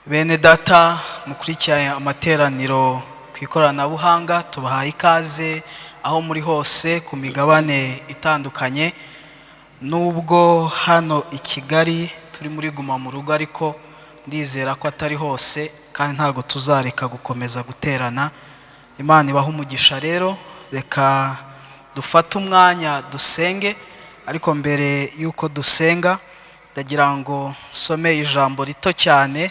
Bene data mukurikiye amateraniro ku ikoranabuhanga, tubahaye ikaze aho muri hose ku migabane itandukanye. Nubwo hano i Kigali turi muri guma mu rugo, ariko ndizera ko atari hose, kandi ntabwo tuzareka gukomeza guterana. Imana ibahe umugisha. Rero reka dufate umwanya dusenge, ariko mbere y'uko dusenga ndagira ngo nsome ijambo rito cyane,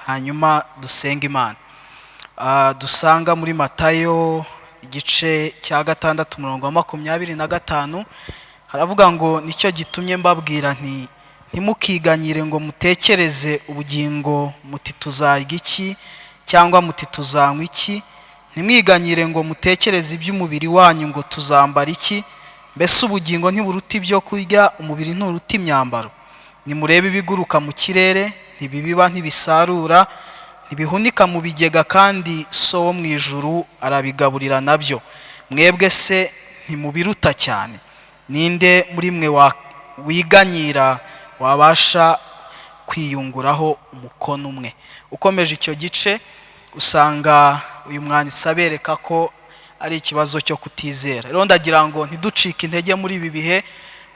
hanyuma dusenge Imana. Dusanga muri Matayo igice cya 6 umurongo wa 25, haravuga ngo: nicyo gitumye mbabwira nti ntimukiganyire ngo mutekereze ubugingo muti tuzarya iki, cyangwa muti tuzanywa iki. Ntimwiganyire ngo mutekereze iby'umubiri wanyu ngo tuzambara iki. Mbese ubugingo ntiburuta ibyo kurya, umubiri nturuta imyambaro? Nimurebe ibiguruka mu kirere, ntibibiba, ntibisarura, ntibihunika mu bigega, kandi So wo mu ijuru arabigaburira nabyo. Mwebwe se ntimubiruta cyane? Ninde muri mwe wiganyira wabasha kwiyunguraho umukono umwe? Ukomeje icyo gice usanga uyu mwanditsi abereka ko ari ikibazo cyo kutizera. Rero ndagira ngo ntiducike intege muri ibi bihe,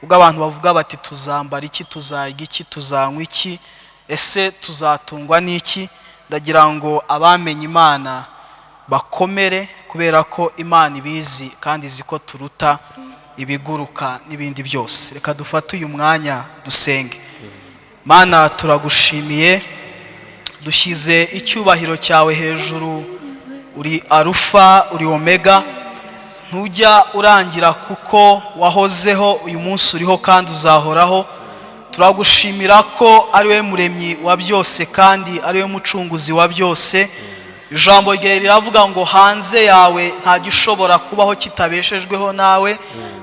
ubwo abantu bavuga bati tuzambara iki, tuzarya iki, tuzanywa iki, ese tuzatungwa n'iki? Ndagira ngo abamenye Imana bakomere, kubera ko Imana ibizi kandi izi ko turuta ibiguruka n'ibindi byose. Reka dufate uyu mwanya dusenge. Mana, turagushimiye, dushyize icyubahiro cyawe hejuru. Uri Arufa, uri Omega, ntujya urangira kuko wahozeho, uyu munsi uriho kandi uzahoraho. Turagushimira ko ari we muremyi wa byose kandi ari we mucunguzi wa byose. Ijambo rye riravuga ngo hanze yawe nta gishobora kubaho kitabeshejweho nawe.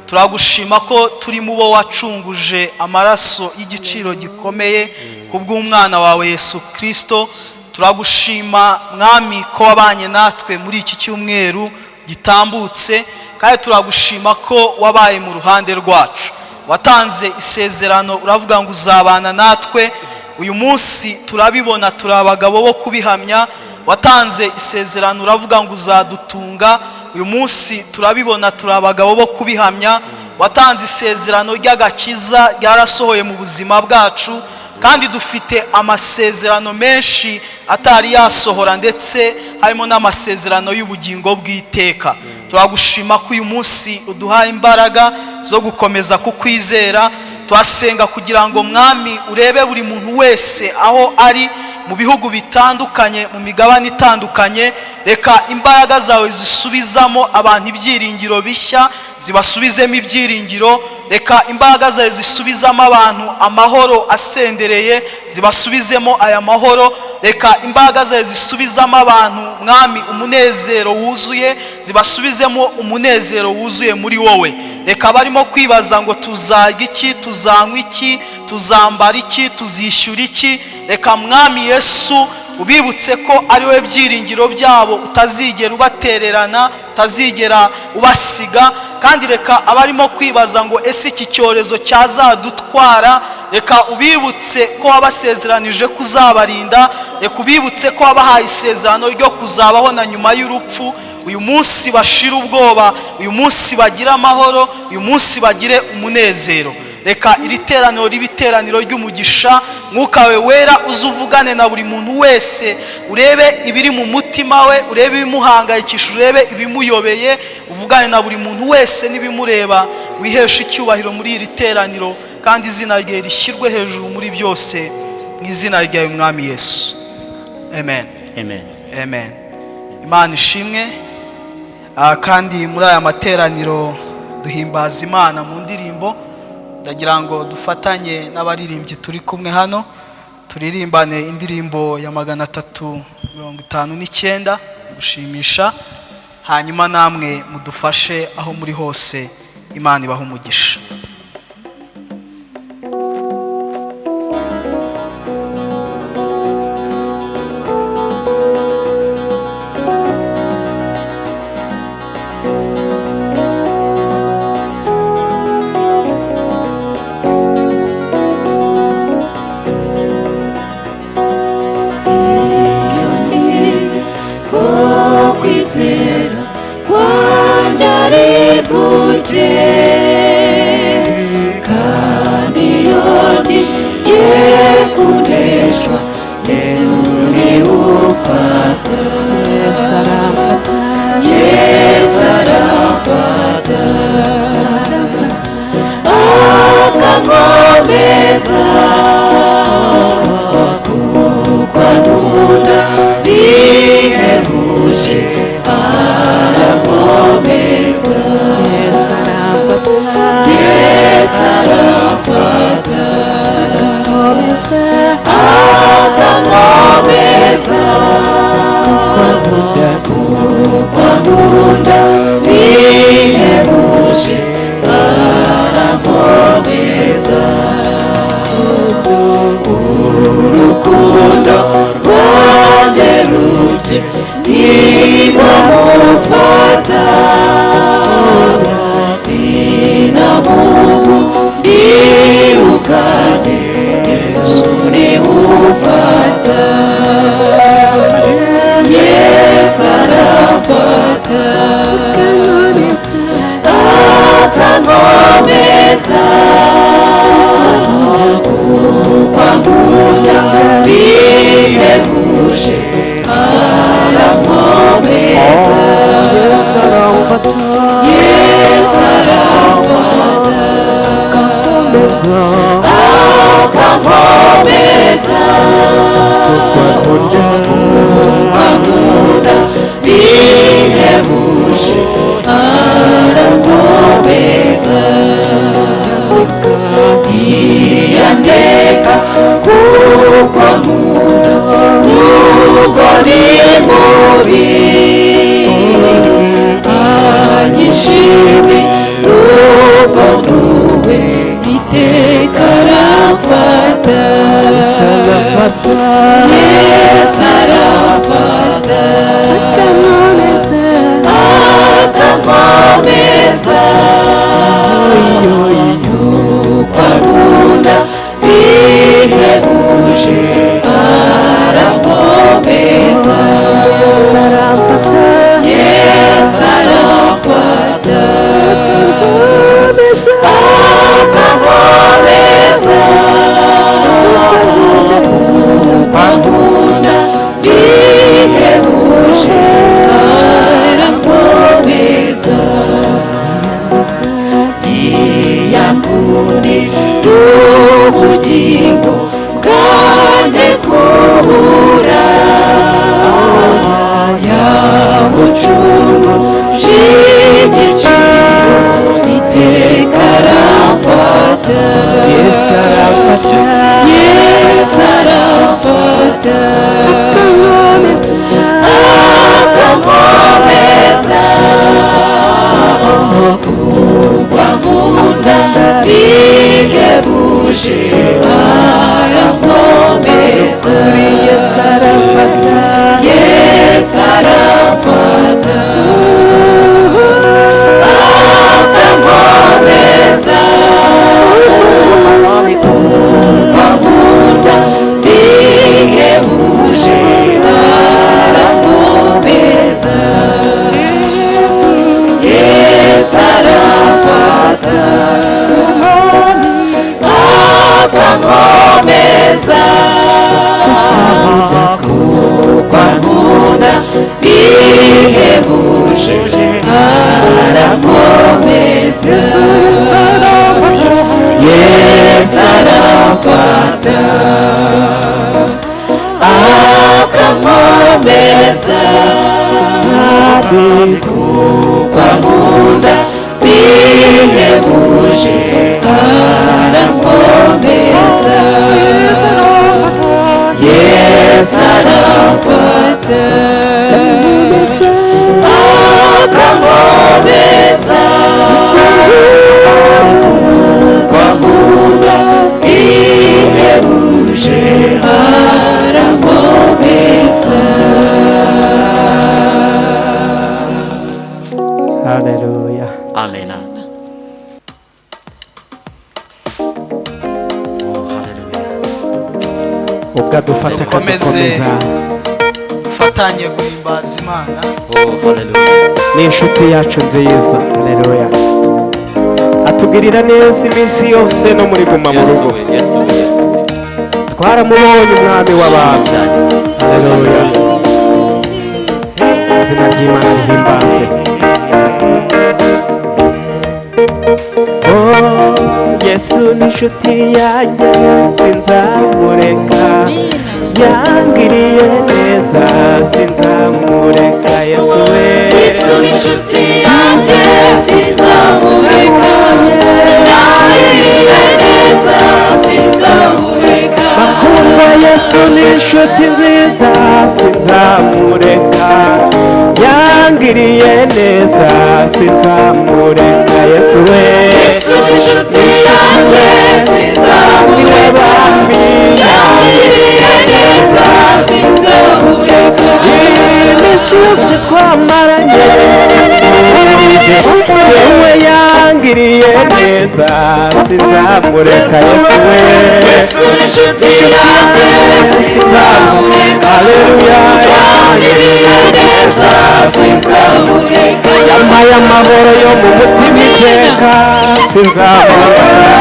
Turagushima ko turi mu bo wacunguje amaraso y'igiciro gikomeye kubw'umwana wawe Yesu Kristo. Turagushima Mwami ko wabanye natwe muri iki cyumweru gitambutse, kandi turagushima ko wabaye mu ruhande rwacu. Watanze isezerano uravuga ngo uzabana natwe. Uyu munsi turabibona, turi abagabo bo kubihamya. Watanze isezerano uravuga ngo uzadutunga. Uyu munsi turabibona, turi abagabo bo kubihamya. Watanze isezerano ry'agakiza ryarasohoye mu buzima bwacu, kandi dufite amasezerano menshi atari yasohora, ndetse harimo n'amasezerano y'ubugingo bw'iteka. Turagushima ko uyu munsi uduhaye imbaraga zo gukomeza kukwizera. Turasenga kugira ngo Mwami urebe buri muntu wese aho ari mu bihugu bitandukanye, mu migabane itandukanye. Reka imbaraga zawe zisubizamo abantu ibyiringiro bishya, zibasubizemo ibyiringiro. Reka imbaraga zawe zisubizamo abantu amahoro asendereye, zibasubizemo aya mahoro. Reka imbaraga zawe zisubizamo abantu Mwami umunezero wuzuye, zibasubizemo umunezero wuzuye muri wowe. Reka barimo kwibaza ngo tuzarya iki, tuzanywa iki, tuzambara iki, tuzishyura iki, reka Mwami Yesu ubibutse ko ari we byiringiro byabo, utazigera ubatererana, utazigera ubasiga. Kandi reka abarimo kwibaza ngo ese iki cyorezo cyazadutwara, reka ubibutse ko wabasezeranije kuzabarinda. Reka ubibutse ko wabahaye isezerano ryo kuzabaho na nyuma y'urupfu. Uyu munsi bashira ubwoba, uyu munsi bagire amahoro, uyu munsi bagire umunezero. Reka iri teraniro ribe iteraniro ry'umugisha. Mwuka wawe wera uze uvugane na buri muntu wese, urebe ibiri mu mutima we, urebe ibimuhangayikisha, urebe ibimuyobeye, uvugane na buri muntu wese n'ibimureba. Wiheshe icyubahiro muri iri teraniro, kandi izina rye rishyirwe hejuru muri byose, mu izina ryawe Mwami Yesu, amen. Amen. Amen. Imana ishimwe. Kandi muri aya materaniro duhimbaza Imana mu ndirimbo. Ndagira ngo dufatanye n'abaririmbyi turi kumwe hano, turirimbane indirimbo ya 359 gushimisha, hanyuma namwe mudufashe aho muri hose. Imana ibahe umugisha. Kwizera kwanjye ari guke, kandi iyo ngiye kuneshwa, Yesu niwe umfata. Yesu aramfata. Yesu aramfata, akankomeza, kuko ankunda bihebuje, arankomeza. Yesu aramfata. Yesu aramfata, akomeza, akankomeza, kuko ankunda bihebuje, arankomeza. Urukundo rwanjye ruke ntirwamufata, sinamugundirukanye, Yesu niwe umfata. Yesu aramfata, akankomeza, kuko ankunda bihebuje, arankomeza. Yesu aramfata. Yesu aramfata, akomeza, akankomeza, kuko ankunda bihebuje, arankomeza. Ntiyandeka kuko ankunda, nubwo ni mubi, anyishime nubwo nduwe, iteka aramfata. Yesu aramfata. Yesu aramfata, akankomeza, akankomeza, kuko ankunda bihebuje, arankomeza. Yesu aramfata. Yesu aramfata, akomeza, akankomeza, kuko ankunda bihebuje, arankomeza. Iyangundira ubugingo bwanjye kubura, yabucunguje igiciro, iteka aramfata. Yesu aramfata. Yesu aramfata, akankomeza, akankomeza, kuko ankunda bihebuje, arankomeza. Yesu aramfata. Yesu aramfata, akankomeza, kuko ankunda bihebuje, arankomeza. Yesu aramfata, akankomeza, kuko ankunda bihebuje, arankomeza. Yesu aramfata, akankomeza, kuko ankunda bihebuje, arankomeza. Yesu aramfata, akankomeza, kuko ankunda bihebuje, arankomeza. Haleluya. Amen. Oh, hallelujah. Ubwo adufata Dukomeze. akadukomeza. Dufatanye guhimbaza Imana. Oh, haleluya. Ni inshuti yacu nziza, haleluya, atugirira neza iminsi yose no muri guma mu Yesu rugo. we, Yesu we, Yesu we. Twaramubonye, umwami w'abantu. Cyane. Haleluya, izina ry'Imana rihimbazwe. Oh, Yesu ni inshuti yanjye, sinzamureka. Yangiriye neza, sinzamureka. Yesu we. Yesu ni inshuti yanjye, sinzamureka. Yangiriye neza, sinzamureka. Bakundwa, Yesu ni inshuti nziza, sinzamureka. Yangiriye neza, sinzamureka. Yesu we. Yesu ni inshuti yanjye, sinzamureka. Yangiriye neza, sinzamureka. Iminsi yose twamaranye, yewe, yangiriye neza, sinzamureka. Yesu we. Yesu ni inshuti yanjye, sinzamureka. Haleluya. Yangiriye neza, sinzamureka. Yampaye amahoro yo mu mutima iteka, sinzamureka.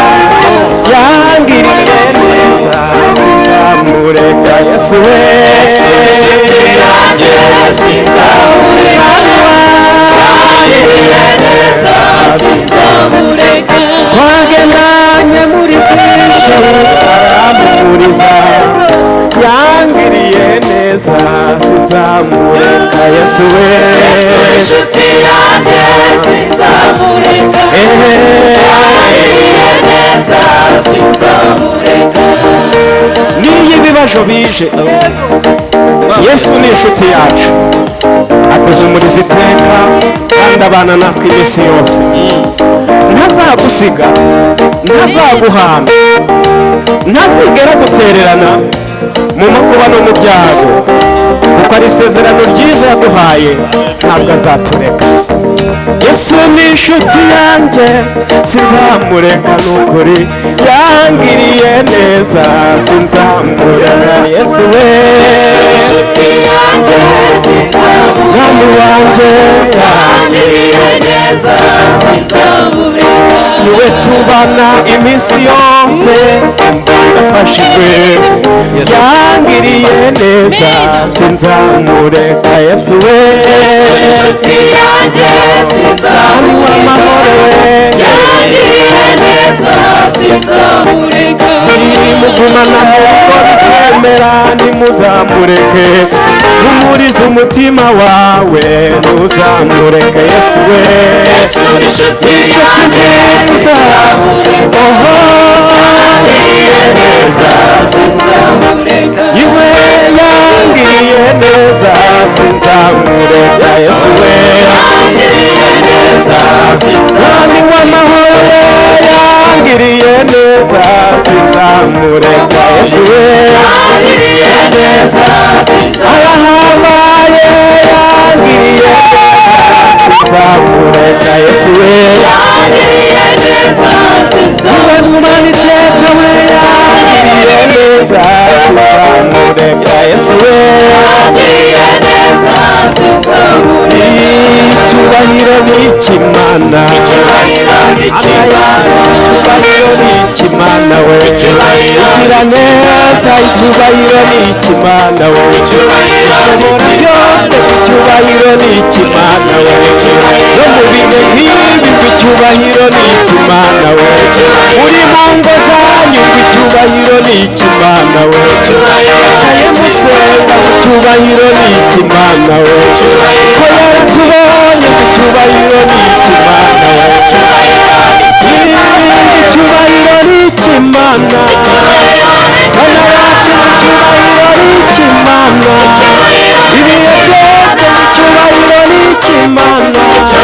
Yangiriye neza, sinzamureka. Yesu we. Yesu ni inshuti yanjye, sinzamureka. Yangiriye neza, sinzamureka. Twagendanye muri byinshi, arampumuriza. Yangiriye neza, sinzamureka. Yesu we. Yesu ni inshuti yanjye, sinzamureka. Yangiriye neza, sinzamureka. N'iyo ibibazo bije, Yesu ni inshuti yacu, aduhumuriza iteka kandi abana natwe iminsi yose. Ntazagusiga, ntazaguhamba, ntazigera gutererana mu makuba no mu byago, kuko ari isezerano ryiza yaduhaye, ntabwo azatureka. Yesu ni inshuti yanjye, sinzamureka, ni ukuri yangiriye neza, sinzamureka. Yesu we. Yesu ni inshuti yanjye, sinzamureka. Mwami wanjye. Yangiriye neza, sinzamureka. Niwe tubana iminsi yose, ndafashijwe. Yangiriye neza, sinzamureka. Yesu we. Yesu ni inshuti yanjye, sinzamureka. Amahoro we. Yangiriye neza, sinzamureka. Nimugumana nk'uko bitemera, ntimuzamureke. Humuriza umutima wawe, ntuzamureke. Yesu we. Yesu ni inshuti yanjye, sinzamureka. Oho. Yangiriye neza, sinzamureka. Iwe yangiriye neza, sinzamureka. Yesu we. Yangiriye neza, Mwami sinzamureka. w'amahoro yangiriye neza, sinzamureka. Yesu we. Yangiriye neza, sinzamureka. Arahambaye, yangiriye neza, sinzamureka. Yesu we. Yangiriye neza, Iwe sinzamureka. mumana iteka we, yangiriye neza, sinzamureka. Yesu we. Yangiriye neza, sinzamureka. Icyubahiro ni icy'Imana. Icyubahiro ni icy'Imana. Icyubahiro ni icy'Imana we. Icyubahiro ni Igira neza, icyubahiro ni icy'Imana we. Icyubahiro ni Ishobora byose, icyubahiro ni icy'Imana we. No mu bihe nk'ibi, icyubahiro ni icy'Imana we. Muri mu ngo zanyu, icyubahiro ni icy'Imana we. Mwicaye musenga, icyubahiro ni icy'Imana we. Ko yaratubonye, icyubahiro ni icy'Imana we. Icyubahiro ni icy'Imana. Mana yacu, icyubahiro ni icy'Imana. Ibihe byose, icyubahiro ni icy'Imana. Mana yacu,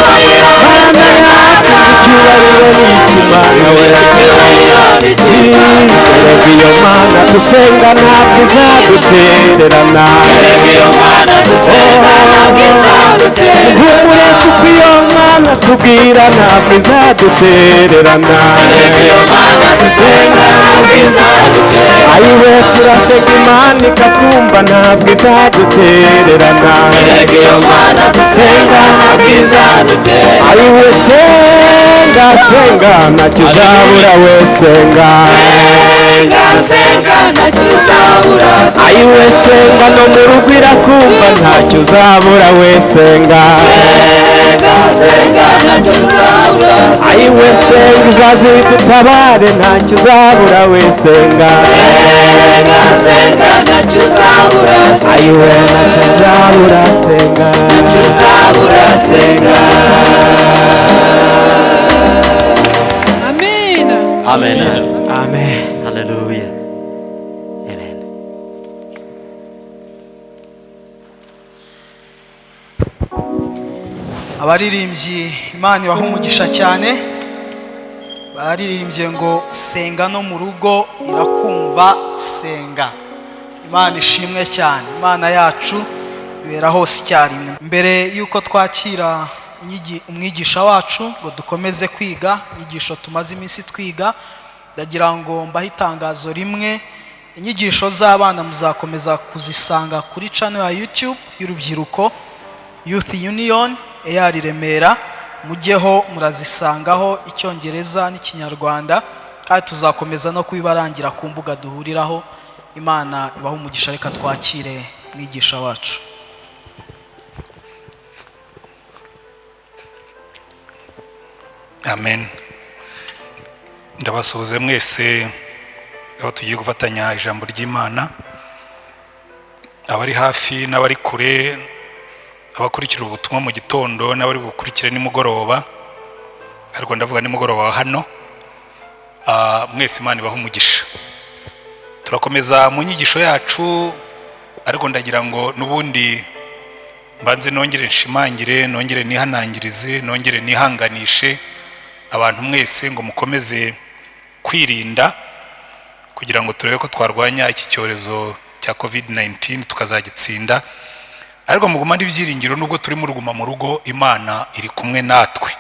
icyubahiro ni icy'Imana we. Erega iyo Mana dusenga ntabwo izadutererana. Humure, kuko iyo Mana Mana tubwira ntabwo izadutererana. Iyo Mana dusenga ntabwo izadutererana. Ayiwe, turasenga Imana ikatwumva, ntabwo izadutererana. Erega iyo Mana dusenga ntabwo izadutererana. Ayiwe, senga, senga, ntacyo uzabura we, senga. Senga, senga, ntacyo uzabura. Ayiwe, senga, no mu rugo irakumva, ntacyo uzabura we, senga. Senga, senga, ntacyo uzabura. Ayiwe, senga, izaze idutabare, ntacyo uzabura we, senga. Senga, senga, ntacyo uzabura. Ayiwe, ntacyo uzabura, senga. Ntacyo uzabura, senga. Amina. Amen. Amen. Hallelujah. Amen. Abaririmbyi, Imana ibaha umugisha cyane. Baririmbye ngo senga no mu rugo irakumva, senga. Imana ishimwe cyane, Imana yacu ibera hose icyarimwe. Mbere y'uko twakira umwigisha wacu ngo dukomeze kwiga inyigisho tumaze iminsi twiga, ndagira ngo mbahe itangazo rimwe. Inyigisho z'abana muzakomeza kuzisanga kuri channel ya YouTube y'urubyiruko, Youth Union EAR Remera. Mujyeho murazisangaho, Icyongereza n'Ikinyarwanda, kandi tuzakomeza no kubibarangira ku mbuga duhuriraho. Imana ibahe umugisha. Reka twakire mwigisha wacu. Amen. Ndabasuhuze mwese aho tugiye gufatanya ijambo ry'Imana, abari hafi n'abari kure, abakurikira ubutumwa mu gitondo n'abari bukurikire nimugoroba, ariko ndavuga nimugoroba wa hano. Mwese Imana ibahe umugisha. Turakomeza mu nyigisho yacu, ariko ndagira ngo n'ubundi mbanze nongere nshimangire, nongere nihanangirize, nongere nihanganishe abantu mwese ngo mukomeze kwirinda kugira ngo turebe ko twarwanya iki cyorezo cya COVID-19 tukazagitsinda. Ariko mugumane ibyiringiro, nubwo turi mu ruguma mu rugo, Imana iri kumwe natwe,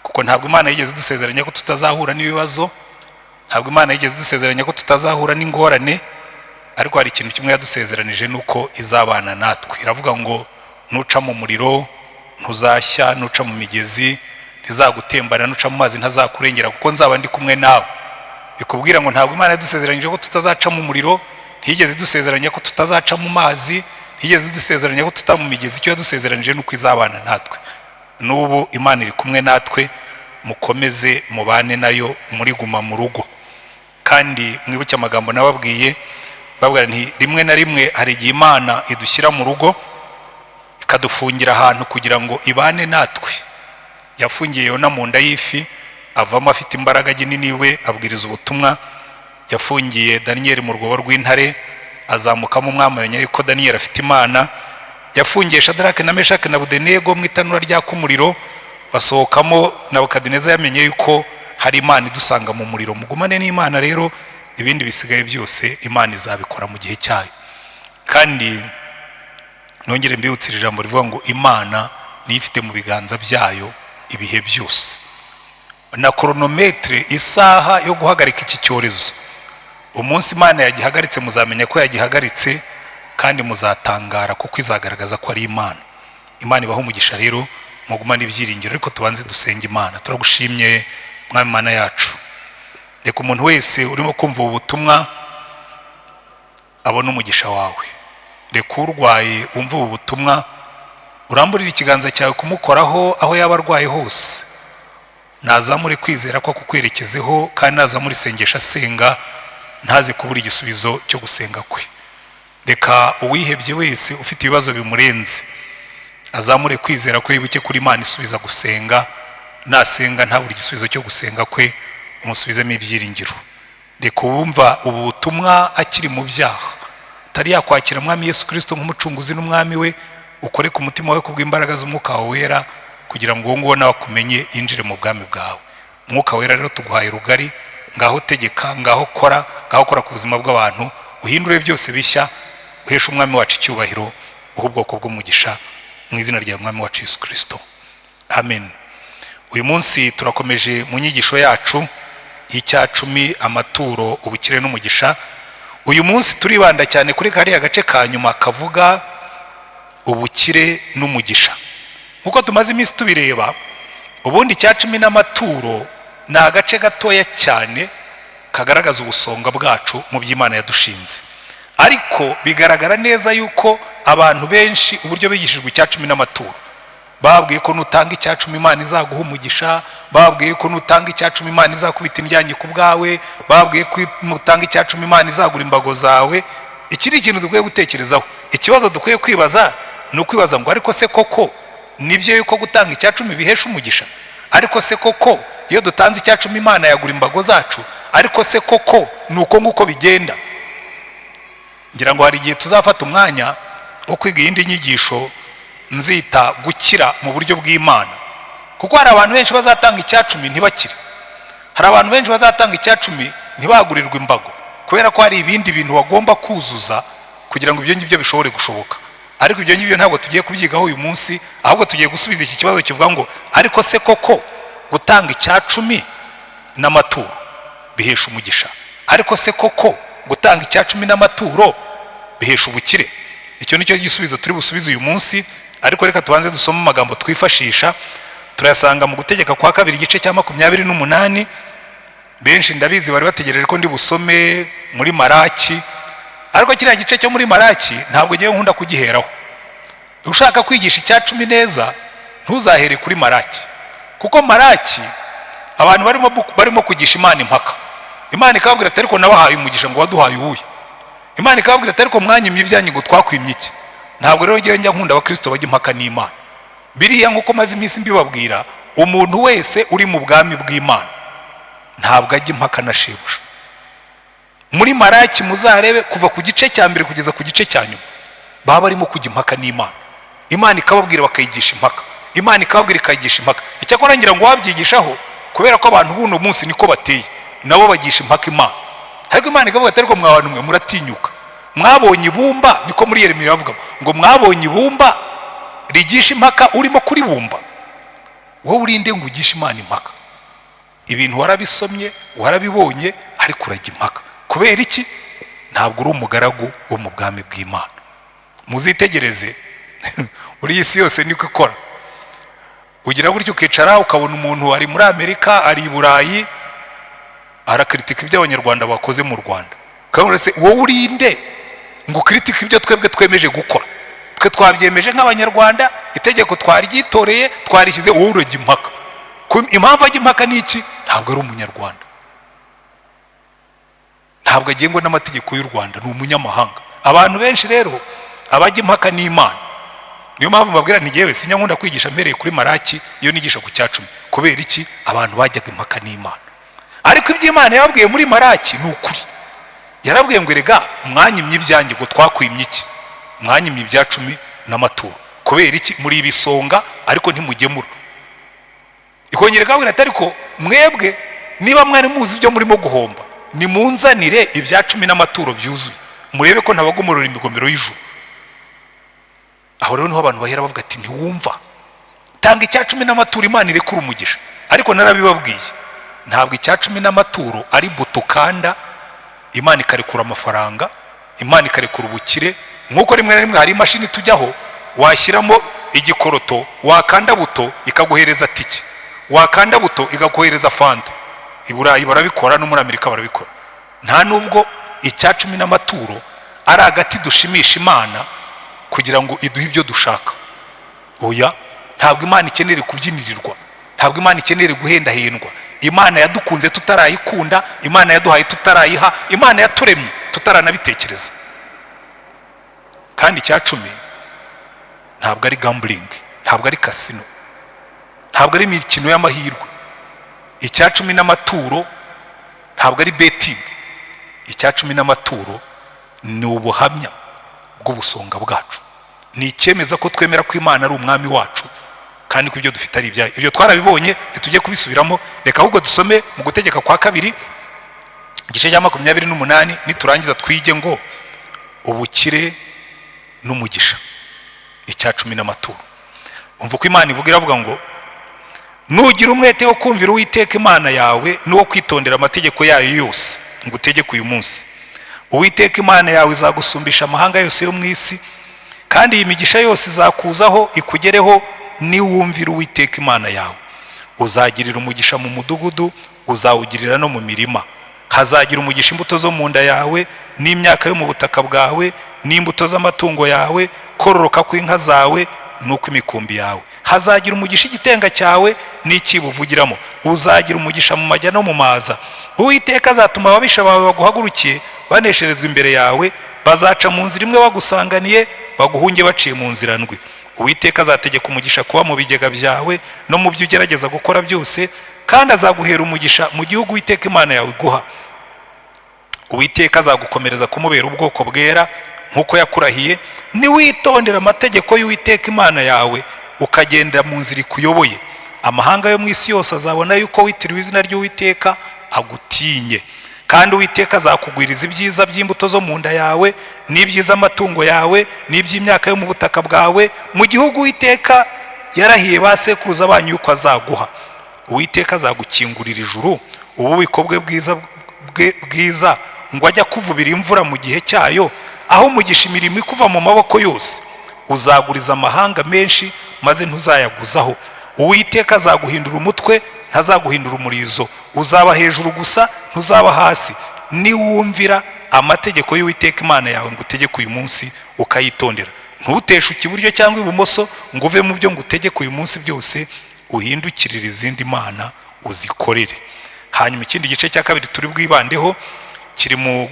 kuko ntabwo Imana yigeze idusezeranya ko tutazahura n'ibibazo, ntabwo Imana yigeze idusezeranya ko tutazahura n'ingorane, ariko hari ikintu kimwe yadusezeranije, nuko izabana natwe. Iravuga ngo nuca mu muriro ntuzashya, nuca mu migezi ntizagutembana, nuca mu mazi ntazakurengera, kuko nzaba ndi kumwe nawe. Bikubwira ngo ntabwo Imana yadusezeranyije ko tutazaca mu muriro, ntiyigeze idusezeranya ko tutazaca mu mazi, ntiyigeze idusezeranya ko tuta mu migezi. Icyo yadusezeranije nuko izabana natwe. N'ubu Imana iri kumwe natwe, mukomeze mubane nayo muri guma mu rugo. Kandi mwibuke amagambo nababwiye, babwira nti rimwe na rimwe hari igihe Imana idushyira mu rugo ikadufungira ahantu kugira ngo ibane natwe. Yafungiye Yona mu nda y'ifi, avamo afite imbaraga nini, we abwiriza ubutumwa. Yafungiye Daniyeli mu rwobo rw'intare, azamukamo umwami amenya yuko Daniyeli afite Imana. Yafungiye Shadarake na Meshaki na Abedenego mu itanura ryaka umuriro, basohokamo Nebukadineza yamenye yuko hari Imana idusanga mu muriro. Mugumane n'Imana rero, ibindi bisigaye byose Imana izabikora mu gihe cyayo. Kandi nongere mbibutse ijambo rivuga ngo Imana niyo ifite mu biganza byayo ibihe byose, na koronometere, isaha yo guhagarika iki cyorezo. Umunsi Imana yagihagaritse muzamenya ko yagihagaritse, kandi muzatangara kuko izagaragaza ko ari Imana. Imana ibahe umugisha rero, mugumane ibyiringiro. Ariko tubanze dusenge Imana. Turagushimye Mwami Mana yacu, reka umuntu wese urimo kumva ubu butumwa abone umugisha wawe. Reka urwaye wumve ubu butumwa, uramburire ikiganza cyawe kumukoraho aho yaba arwaye hose, nazamure kwizera ko akukwerekezeho, kandi nazamure isengesho asenga ntaze kubura igisubizo cyo gusenga kwe. Reka uwihebye wese ufite ibibazo bimurenze azamure kwizera ko yibuke kuri Imana isubiza gusenga, nasenga ntabure igisubizo cyo gusenga kwe, umusubizemo ibyiringiro. Reka uwumva ubu butumwa akiri mu byaha, atari yakwakira Mwami Yesu Kristo nk'umucunguzi n'umwami we, ukore ku mutima we kubw'imbaraga z'Umwuka wawe wera, kugira ngo uwo nguwo nawe akumenye yinjire mu bwami bwawe. Umwuka wera rero tuguhaye rugari, ngaho tegeka, ngaho kora, ngaho kora ku buzima bw'abantu, uhindure byose bishya, uheshe Umwami wacu icyubahiro, uhe ubwoko bw'umugisha mu izina rya Mwami wacu Yesu Kristo. Amen. Uyu munsi turakomeje mu nyigisho yacu y'icyacumi, amaturo, ubukire n'umugisha. Uyu munsi turibanda cyane kuri kariya gace ka nyuma kavuga ubukire n'umugisha. Nk'uko tumaze iminsi tubireba, ubundi icyacumi n'amaturo ni agace gatoya cyane kagaragaza ubusonga bwacu mu by'Imana yadushinze. Ariko bigaragara neza yuko abantu benshi uburyo bigishijwe icyacumi n'amaturo, babwiye ko nutanga icyacumi Imana izaguha umugisha, babwiye ko nutanga icyacumi Imana izakubita indyanyi ku bwawe, babwiye ko nutanga icyacumi Imana izagura imbago zawe. Iki ni ikintu dukwiye gutekerezaho. Ikibazo dukwiye kwibaza ni ukwibaza ngo ariko se koko nibyo yuko gutanga icyacumi bihesha umugisha? Ariko se koko iyo dutanze icyacumi Imana yagura imbago zacu? Ariko se koko ni uko nguko bigenda? Ngira ngo hari igihe tuzafata umwanya wo kwiga iyindi nyigisho nzita gukira mu buryo bw'Imana, kuko hari abantu benshi bazatanga icyacumi ntibakire, hari abantu benshi bazatanga icyacumi ntibagurirwe imbago, kubera ko hari ibindi bintu bagomba kuzuza kugira ngo ibyo ngibyo bishobore gushoboka. Ariko ibyo ngibyo ntabwo tugiye kubyigaho uyu munsi, ahubwo tugiye gusubiza iki kibazo kivuga ngo ariko se koko gutanga icyacumi n'amaturo bihesha umugisha? Ariko se koko gutanga icyacumi n'amaturo bihesha ubukire? Icyo nicyo gisubizo turi busubize uyu munsi. Ariko reka tubanze dusome amagambo twifashisha, turayasanga mu Gutegeka kwa Kabiri, igice cya 28. Benshi ndabizi bari bategereje ko ndi busome muri Maraki, ariko kiriya gice cyo muri Maraki ntabwo ngiye nkunda kugiheraho. Ushaka kwigisha icyacumi neza ntuzahere kuri Maraki, kuko Maraki abantu barimo kugisha Imana impaka. Imana ikababwira ati ariko nabahaye umugisha, ngo waduhaye uwuhe? Imana ikababwira ati ariko mwanyimye ibyanyu, ngo twakwimye iki? Ntabwo rero ngewe njya nkunda abakristo bajya impaka n'Imana. Biriya nk'uko maze iminsi mbibabwira, umuntu wese uri mu bwami bw'Imana ntabwo ajya impaka na shebuja. Muri Maraki muzarebe kuva ku gice cya mbere kugeza ku gice cya nyuma, baba barimo kujya impaka n'Imana. Imana ikababwira bakayigisha impaka, Imana ikababwira ikayigisha impaka. Icyakora ngira ngo wabyigishaho, kubera ko abantu buno munsi niko bateye, nabo bagisha impaka Imana. Ariko Imana ikavuga ati ariko mwa bantu mwe muratinyuka, mwabonye ibumba, niko muri Yeremiya bavuga ngo mwabonye ibumba rigisha impaka urimo kuribumba. Wowe urinde ngo ugishe Imana impaka? Ibintu warabisomye, warabibonye, ariko urajya impaka kubera iki? Ntabwo uri umugaragu wo mu bwami bw'Imana. Muzitegereze muri iyi si yose niko ikora. Ugira gutyo ukicara ukabona umuntu ari muri Amerika, ari i Burayi, arakritika ibyo Abanyarwanda bakoze mu Rwanda. Ukabona se wowe urinde ngo ukritike ibyo twebwe twemeje gukora? Twe twabyemeje nk'Abanyarwanda, itegeko twaryitoreye, twarishyize, wowe urajya impaka. Impamvu ajya impaka ni iki? Ntabwo ari Umunyarwanda, ntabwo agengwa n'amategeko y'u Rwanda, ni umunyamahanga. Abantu benshi rero abajya impaka n'Imana. Niyo mpamvu mbabwira nti ngewe sinya nkunda kwigisha mpereye kuri Maraki iyo nigisha ku cyacumi. Kubera iki? Abantu bajyaga impaka n'Imana. Ariko ibyo Imana yababwiye muri Maraki ni ukuri. Yarabwiye ngo erega mwanyimye ibyanjye, ngo twakwimye iki? Mwanyimye ibya cumi n'amaturo. Kubera iki? Muri ibisonga ariko ntimugemura. Ikongera ikababwira ati ariko mwebwe niba mwari muzi ibyo murimo guhomba, nimunzanire ibya cumi n'amaturo byuzuye, murebe ko ntabagomorora imigomero y'ijuru. Aho rero niho abantu bahera bavuga ati ntiwumva, tanga icya cumi n'amaturo Imana irekura umugisha. Ariko narabibabwiye, ntabwo icya cumi n'amaturo ari buto ukanda Imana ikarekura amafaranga, Imana ikarekura ubukire. Nk'uko rimwe na rimwe hari imashini tujyaho, washyiramo igikoroto, wakanda buto ikaguhereza tike, wakanda buto ikaguhereza fanta. I Burayi barabikora, no muri Amerika barabikora. Nta nubwo icya cumi n'amaturo ari agati dushimisha Imana kugira ngo iduhe ibyo dushaka. Oya, ntabwo Imana ikeneye kubyinirirwa, ntabwo Imana ikeneye guhendahendwa. Imana yadukunze tutarayikunda, Imana yaduhaye tutarayiha, Imana yaturemye tutaranabitekereza. Kandi icya cumi ntabwo ari gambling, ntabwo ari kasino, ntabwo ari imikino y'amahirwe. Icya cumi n'amaturo ntabwo ari betting. Icya cumi n'amaturo ni ubuhamya bw'ubusonga bwacu, ni icyemeza ko twemera ko Imana ari umwami wacu kandi ko ibyo dufite ari ibyayo. Ibyo twarabibonye, ntitujye kubisubiramo. Reka ahubwo dusome mu Gutegeka kwa Kabiri, igice cya 28, niturangiza twige ngo ubukire n'umugisha, icya cumi n'amaturo. Umva uko Imana ivuga, iravuga ngo Nugira umwete wo kumvira Uwiteka Imana yawe n'uwo kwitondera amategeko yayo yose ngo utegeke uyu munsi, Uwiteka Imana yawe izagusumbisha amahanga yose yo mu isi, kandi iyi migisha yose izakuzaho ikugereho niwumvira Uwiteka Imana yawe. Uzagirira umugisha mu mudugudu, uzawugirira no mu mirima. Hazagira umugisha imbuto zo mu nda yawe, n'imyaka yo mu butaka bwawe, n'imbuto z'amatungo yawe, kororoka kw'inka zawe n'ukw'imikumbi yawe. Hazagira umugisha igitenga cyawe n'icyibo uvugiramo. Uzagira umugisha mu majya no mu maza. Uwiteka azatuma ababisha bawe baguhagurukiye banesherezwa imbere yawe. Bazaca mu nzira imwe bagusanganiye, baguhunge baciye mu nzira ndwi. Uwiteka azategeka umugisha kuba mu bigega byawe no mu byo ugerageza gukora byose, kandi azaguhera umugisha mu gihugu Uwiteka Imana yawe iguha. Uwiteka azagukomereza kumubera ubwoko bwera nk'uko yakurahiye, niwitondera amategeko y'Uwiteka Imana yawe, ukagendera mu nzira ikuyoboye. Amahanga yo mu isi yose azabona yuko witiriwe izina ry'Uwiteka, agutinye. Kandi Uwiteka azakugwiriza ibyiza by'imbuto zo mu nda yawe, n'ibyiza amatungo yawe, n'iby'imyaka yo mu butaka bwawe, mu gihugu Uwiteka yarahiye ba sekuruza banyu yuko azaguha. Uwiteka azagukingurira ijuru, ububiko bwe bwiza, ngo ajye akuvubira imvura mu gihe cyayo, aho umugisha imirimo ikuva mu maboko yose. Uzaguriza amahanga menshi, maze ntuzayaguzaho. Uwiteka azaguhindura umutwe, ntazaguhindura umurizo. Uzaba hejuru gusa, ntuzaba hasi, niwumvira amategeko y'Uwiteka Imana yawe ngo utegeke uyu munsi, ukayitondera. Ntuteshuke iburyo cyangwa ibumoso ngo uve mu byo ngutegeke uyu munsi byose, uhindukirire izindi mana uzikorere. Hanyuma ikindi gice cya kabiri turi bwibandeho kiri mu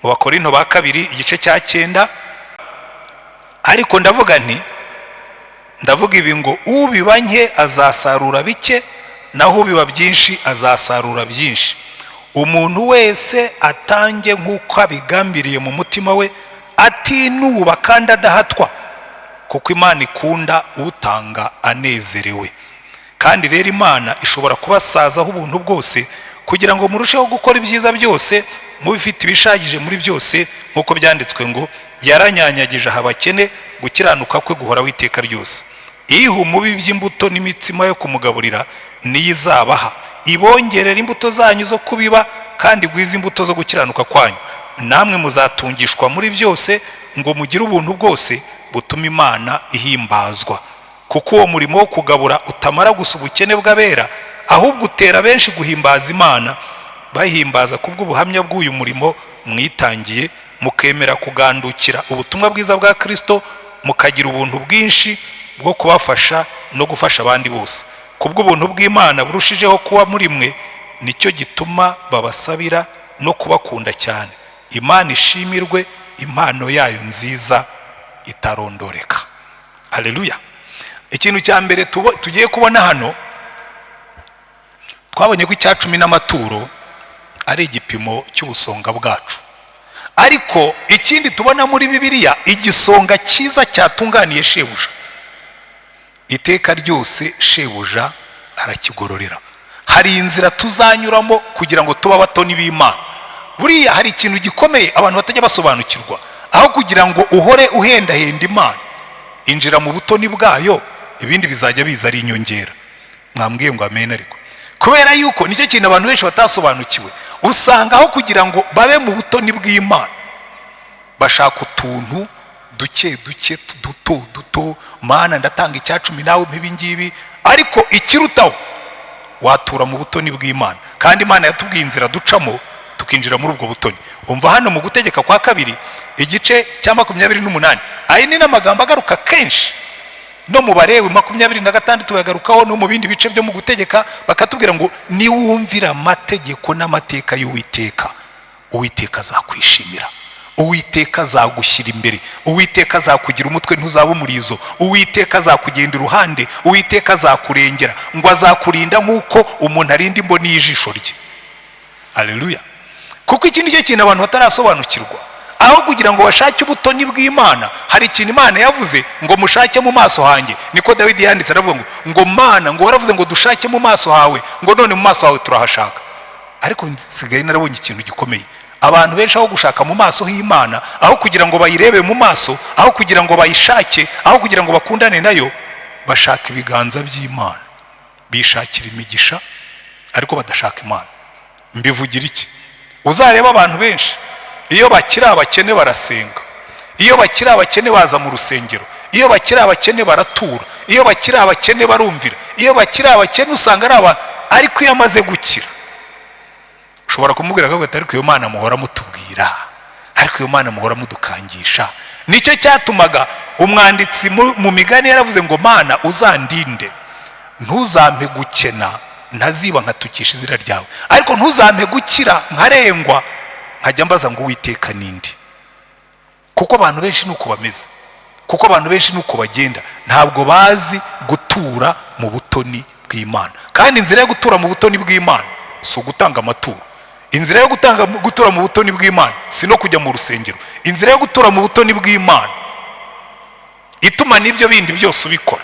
Bakorinto ba kabiri, igice cya 9. Ariko ndavuga nti, ndavuga ibi ngo ubiba nke azasarura bike, naho ubiba byinshi azasarura byinshi. Umuntu wese atange nk'uko abigambiriye mu mutima we, atinuba kandi adahatwa, kuko Imana ikunda utanga anezerewe. Kandi rero Imana ishobora kubasazaho ubuntu bwose, kugira ngo murusheho gukora ibyiza byose, mubifite ibishagije muri byose, nk'uko byanditswe ngo yaranyanyagije aha abakene, gukiranuka kwe guhoraho iteka ryose. Iha umubi by'imbuto n'imitsima yo kumugaburira, niyo izabaha, ibongerera imbuto zanyu zo kubiba, kandi igwize imbuto zo gukiranuka kwanyu. Namwe muzatungishwa muri byose, ngo mugire ubuntu bwose butuma Imana ihimbazwa. Kuko uwo murimo wo kugabura utamara gusa ubukene bw'abera, ahubwo utera benshi guhimbaza Imana, bahimbaza kubw'ubuhamya bw'uyu murimo mwitangiye, mukemera kugandukira ubutumwa bwiza bwa Kristo, mukagira ubuntu bwinshi bwo kubafasha no gufasha abandi bose. Kubw'ubuntu bw'Imana burushijeho kuba muri mwe, nicyo gituma babasabira no kubakunda cyane. Imana ishimirwe impano yayo nziza itarondoreka. Haleluya. Ikintu cya mbere tugiye kubona hano, twabonye ko 10 n'amaturo ari igipimo cy'ubusonga bwacu. Ariko ikindi tubona muri Bibiliya, igisonga cyiza cyatunganiye shebuja, iteka ryose shebuja arakigororera. Hari inzira tuzanyuramo kugira ngo tuba abatoni b'Imana. Buriya hari ikintu gikomeye abantu batajya basobanukirwa. Aho kugira ngo uhore uhendahenda Imana, injira mu butoni bwayo, ibindi bizajya biza ari inyongera. Mwambwiye ngo amen. Ariko kubera yuko nicyo kintu abantu benshi batasobanukiwe, usanga aho kugira ngo babe mu butoni bw'Imana, bashaka utuntu duke duke, duto duto. Mana, ndatanga 10 nawe mpa ibingibi. Ariko ikirutaho, watura mu butoni bw'Imana. Kandi Imana yatubwiye inzira ducamo tukinjira muri ubwo butoni. Umva hano mu Gutegeka kwa kabiri, igice cya 28, aya ni n'amagambo agaruka kenshi no mu Balewi 26 bayagarukaho, no mu bindi bice byo mu Gutegeka bakatubwira ngo niwumvira amategeko n'amateka y'Uwiteka, Uwiteka azakwishimira, Uwiteka azagushyira imbere, Uwiteka azakugira umutwe, ntuzaba umurizo, Uwiteka azakugenda iruhande, Uwiteka azakurengera, ngo azakurinda nk'uko umuntu arinda imboni y'ijisho rye. Haleluya. Kuko iki nicyo kintu abantu batarasobanukirwa. Aho kugira ngo bashake ubutoni bw'Imana, hari ikintu Imana yavuze ngo mushake mu maso hanjye. Niko Dawidi yanditse, aravuga ngo Mana, ngo waravuze ngo dushake mu maso hawe, ngo none mu maso hawe turahashaka. Ariko nsigaye narabonye ikintu gikomeye. Abantu benshi aho gushaka mu maso h'Imana, aho kugira ngo bayirebe mu maso, aho kugira ngo bayishake, aho kugira ngo bakundane nayo, bashaka ibiganza by'Imana. Bishakira imigisha ariko badashaka Imana. Mbivugira iki? Uzareba abantu benshi iyo bakiri abakene barasenga, iyo bakiri abakene baza mu rusengero, iyo bakiri abakene baratura, iyo bakiri abakene barumvira, iyo bakiri abakene usanga ari abantu. Ariko iyo amaze gukira ushobora kumubwira ko ariko iyo Mana muhora mutubwira, ariko iyo Mana muhora mudukangisha. Nicyo cyatumaga umwanditsi mu migani yaravuze ngo Mana uzandinde, ntuzampe gukena ntaziba nkatukisha izina ryawe, ariko ntuzampe gukira nkarengwa nkajya mbaza ngo Uwiteka ninde. Kuko abantu benshi nuko bameze, kuko abantu benshi nuko bagenda, ntabwo bazi gutura mu butoni bw'Imana. Kandi inzira yo gutura mu butoni bw'Imana si ugutanga amaturo, inzira yo gutura mu butoni bw'Imana si no kujya mu rusengero. Inzira yo gutura mu butoni bw'Imana ituma n'ibyo bindi byose ubikora.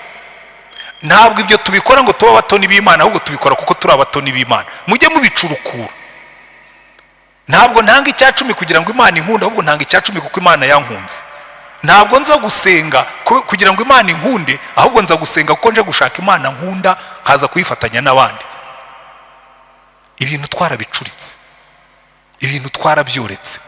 Ntabwo ibyo tubikora ngo tube abatoni b'Imana, ahubwo tubikora kuko turi abatoni b'Imana. Mujye mubicurukura. Ntabwo ntanga 10 kugira ngo Imana inkunde, ahubwo ntanga 10 kuko Imana yankunze. Ntabwo nza gusenga kugira ngo Imana inkunde, ahubwo nza gusenga kuko nje gushaka Imana nkunda, nkaza kuyifatanya n'abandi. Ibintu twarabicuritse, ibintu twarabyoretse,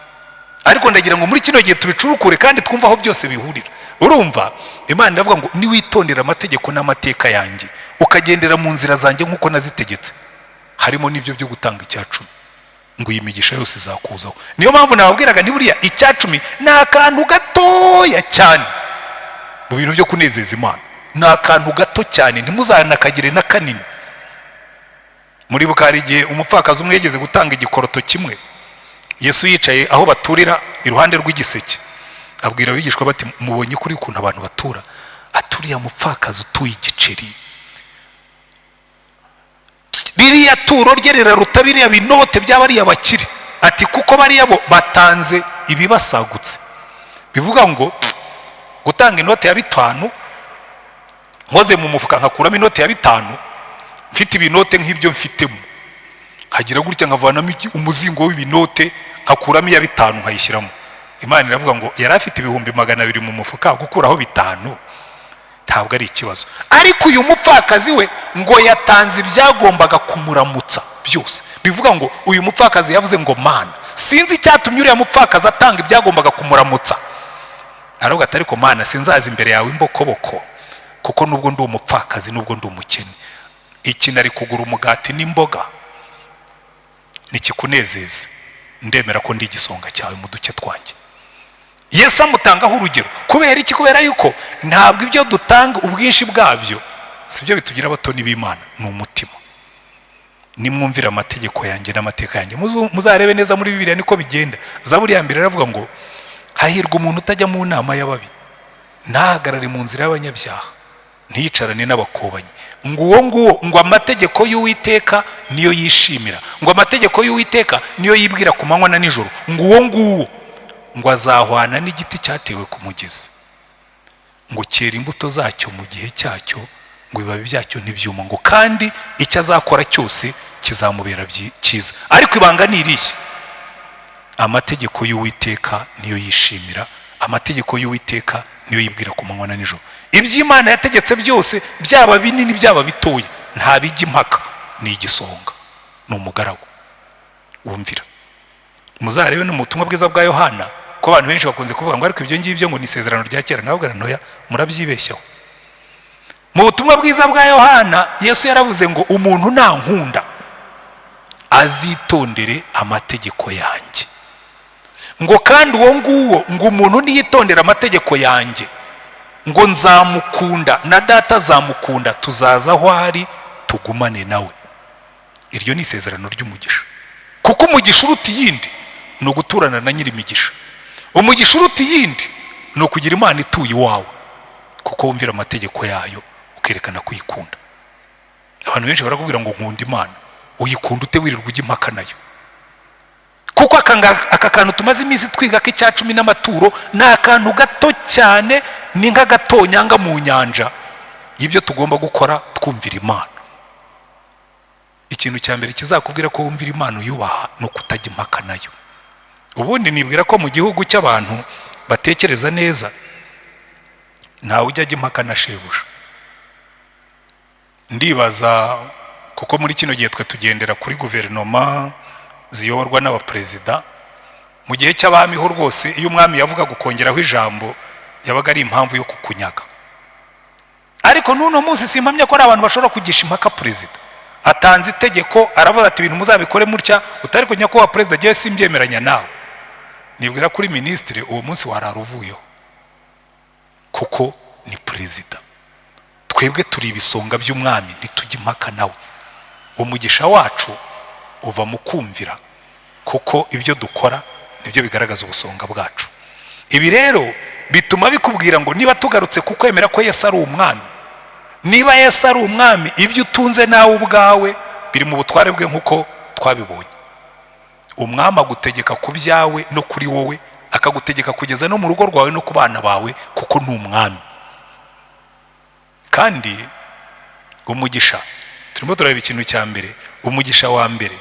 ariko ndagira ngo muri kino gihe tubicurukure kandi twumve aho byose bihurira. Urumva Imana iravuga ngo niwitondera amategeko n'amateka yanjye, ukagendera mu nzira zanjye nk'uko nazitegetse, harimo n'ibyo byo gutanga 10, ngo iyi migisha yose izakuzaho. Niyo mpamvu nababwiraga nti buriya 10 ni akantu gatoya cyane mu bintu byo kunezeza Imana, ni akantu gato cyane, ntimuzanakagire na kanini. Muribuka hari igihe umupfakazi umwe yigeze gutanga igikoroto kimwe, Yesu yicaye aho baturira iruhande rw'igiseke, abwira abigishwa bati mubonye kuri ukuntu abantu batura, aturiye mupfakazi utuye igiceri, ririya turo rye riraruta biriya binote by'abariya bakire, ati kuko bariya bo batanze ibibasagutse. Bivuga ngo gutanga inote ya 5, nkoze mu mufuka nkakuramo inote ya 5, mfite ibinote nk'ibyo mfitemo, nkagira gutya nkavanamo umuzingo w'ibinote nkakuramo iya 5 nkayishyiramo. Imana iravuga ngo yari afite 200,000 mu mufuka, gukuraho 5 ntabwo ari ikibazo. Ariko uyu mupfakazi we ngo yatanze ibyagombaga kumuramutsa byose. Bivuga ngo uyu mupfakazi yavuze ngo Mana, sinzi icyatumye uriya mupfakazi atanga ibyagombaga kumuramutsa, aravuga ati ariko Mana sinzaza imbere yawe imbokoboko, kuko nubwo ndi umupfakazi, nubwo ndi umukene, iki nari kugura umugati n'imboga nikikunezeza, ndemera ko ndi igisonga cyawe mu duce twanjye. Yesu amutangaho urugero. Kubera iki? Kubera yuko ntabwo ibyo dutanga ubwinshi bwabyo si byo bitugira abatoni b'Imana, ni umutima. Nimwumvira amategeko yanjye n'amateka yanjye. Muzarebe neza muri Bibiliya niko bigenda. Zaburi ya 1 iravuga ngo hahirwa umuntu utajya mu nama y'ababi, ntahagarare mu nzira y'abanyabyaha, ntiyicarane n'abakobanyi, ngo uwo nguwo ngo amategeko y'Uwiteka niyo yishimira, ngo amategeko y'Uwiteka niyo yibwira ku manywa na nijoro, ngo uwo nguwo ngo azahwana n'igiti cyatewe ku mugezi, ngo cyera imbuto zacyo mu gihe cyacyo, ngo ibibabi byacyo ntibyuma, ngo kandi icyo azakora cyose kizamubera cyiza. Ariko ibanga ni irihe? Amategeko y'Uwiteka niyo yishimira, amategeko y'Uwiteka niyo yibwira ku manywa na nijoro. Iby'Imana yategetse byose, byaba binini byaba bitoya, nta bijya impaka, ni igisonga, ni umugaragu wumvira. Muzarebe no mu butumwa bwiza bwa Yohana ko abantu benshi bakunze kuvuga ngo ariko ibyo ngibyo ngo ni isezerano rya kera, nkababwira ntoya murabyibeshyaho. Mu butumwa bwiza bwa Yohana Yesu yaravuze ngo umuntu nankunda azitondere amategeko yanjye, ngo kandi uwo nguwo ngo umuntu niyitondera amategeko yanjye ngo nzamukunda na data azamukunda, tuzaza aho ari tugumane nawe. Iryo ni isezerano ry'umugisha, kuko umugisha uruta iyindi ni uguturana na nyir'imigisha. Umugisha uruta iyindi ni ukugira Imana ituye iwawe, kuko wumvira amategeko yayo ukerekana kuyikunda. Abantu benshi barakubwira ngo nkunda Imana, uyikunda ute wirirwa ujya impaka nayo? Kuko aka kantu tumaze iminsi twiga k'icya 10 n'amaturo ni akantu gato cyane, ni nk'agatonyanga mu nyanja y'ibyo tugomba gukora twumvira Imana. Ikintu cya mbere kizakubwira ko wumvira Imana uyubaha ni ukutajya impaka nayo. Ubundi nibwira ko mu gihugu cy'abantu batekereza neza ntawe ujya ajya impaka na shebuja. Ndibaza kuko muri kino gihe twe tugendera kuri guverinoma ziyoborwa n'abaperezida. Mu gihe cy'abami ho rwose, iyo umwami yavugaga ukongeraho ijambo, yabaga ari impamvu yo kukunyaga. Ariko n'uno munsi simpamya ko ari abantu bashobora kugisha impaka perezida. Atanze itegeko, aravuga ati: "Ibintu muzabikore mutya." Utari kujya kuba perezida, agiye simbyemeranya nawe, nibwira kuri minisitiri uwo munsi warara uvuyeho, kuko ni perezida. Twebwe turi ibisonga by'umwami, ntitujye impaka nawe. Umugisha wacu uva mu kumvira, kuko ibyo dukora nibyo bigaragaza ubusonga bwacu. Ibi rero bituma bikubwira ngo niba tugarutse ku kwemera ko Yesu ari umwami, niba Yesu ari umwami, ibyo utunze nawe ubwawe biri mu butware bwe. Nk'uko twabibonye, umwami agutegeka ku byawe no kuri wowe, akagutegeka kugeza no mu rugo rwawe no ku bana bawe, kuko ni umwami. Kandi umugisha turimo turareba, ikintu cya mbere, umugisha wa mbere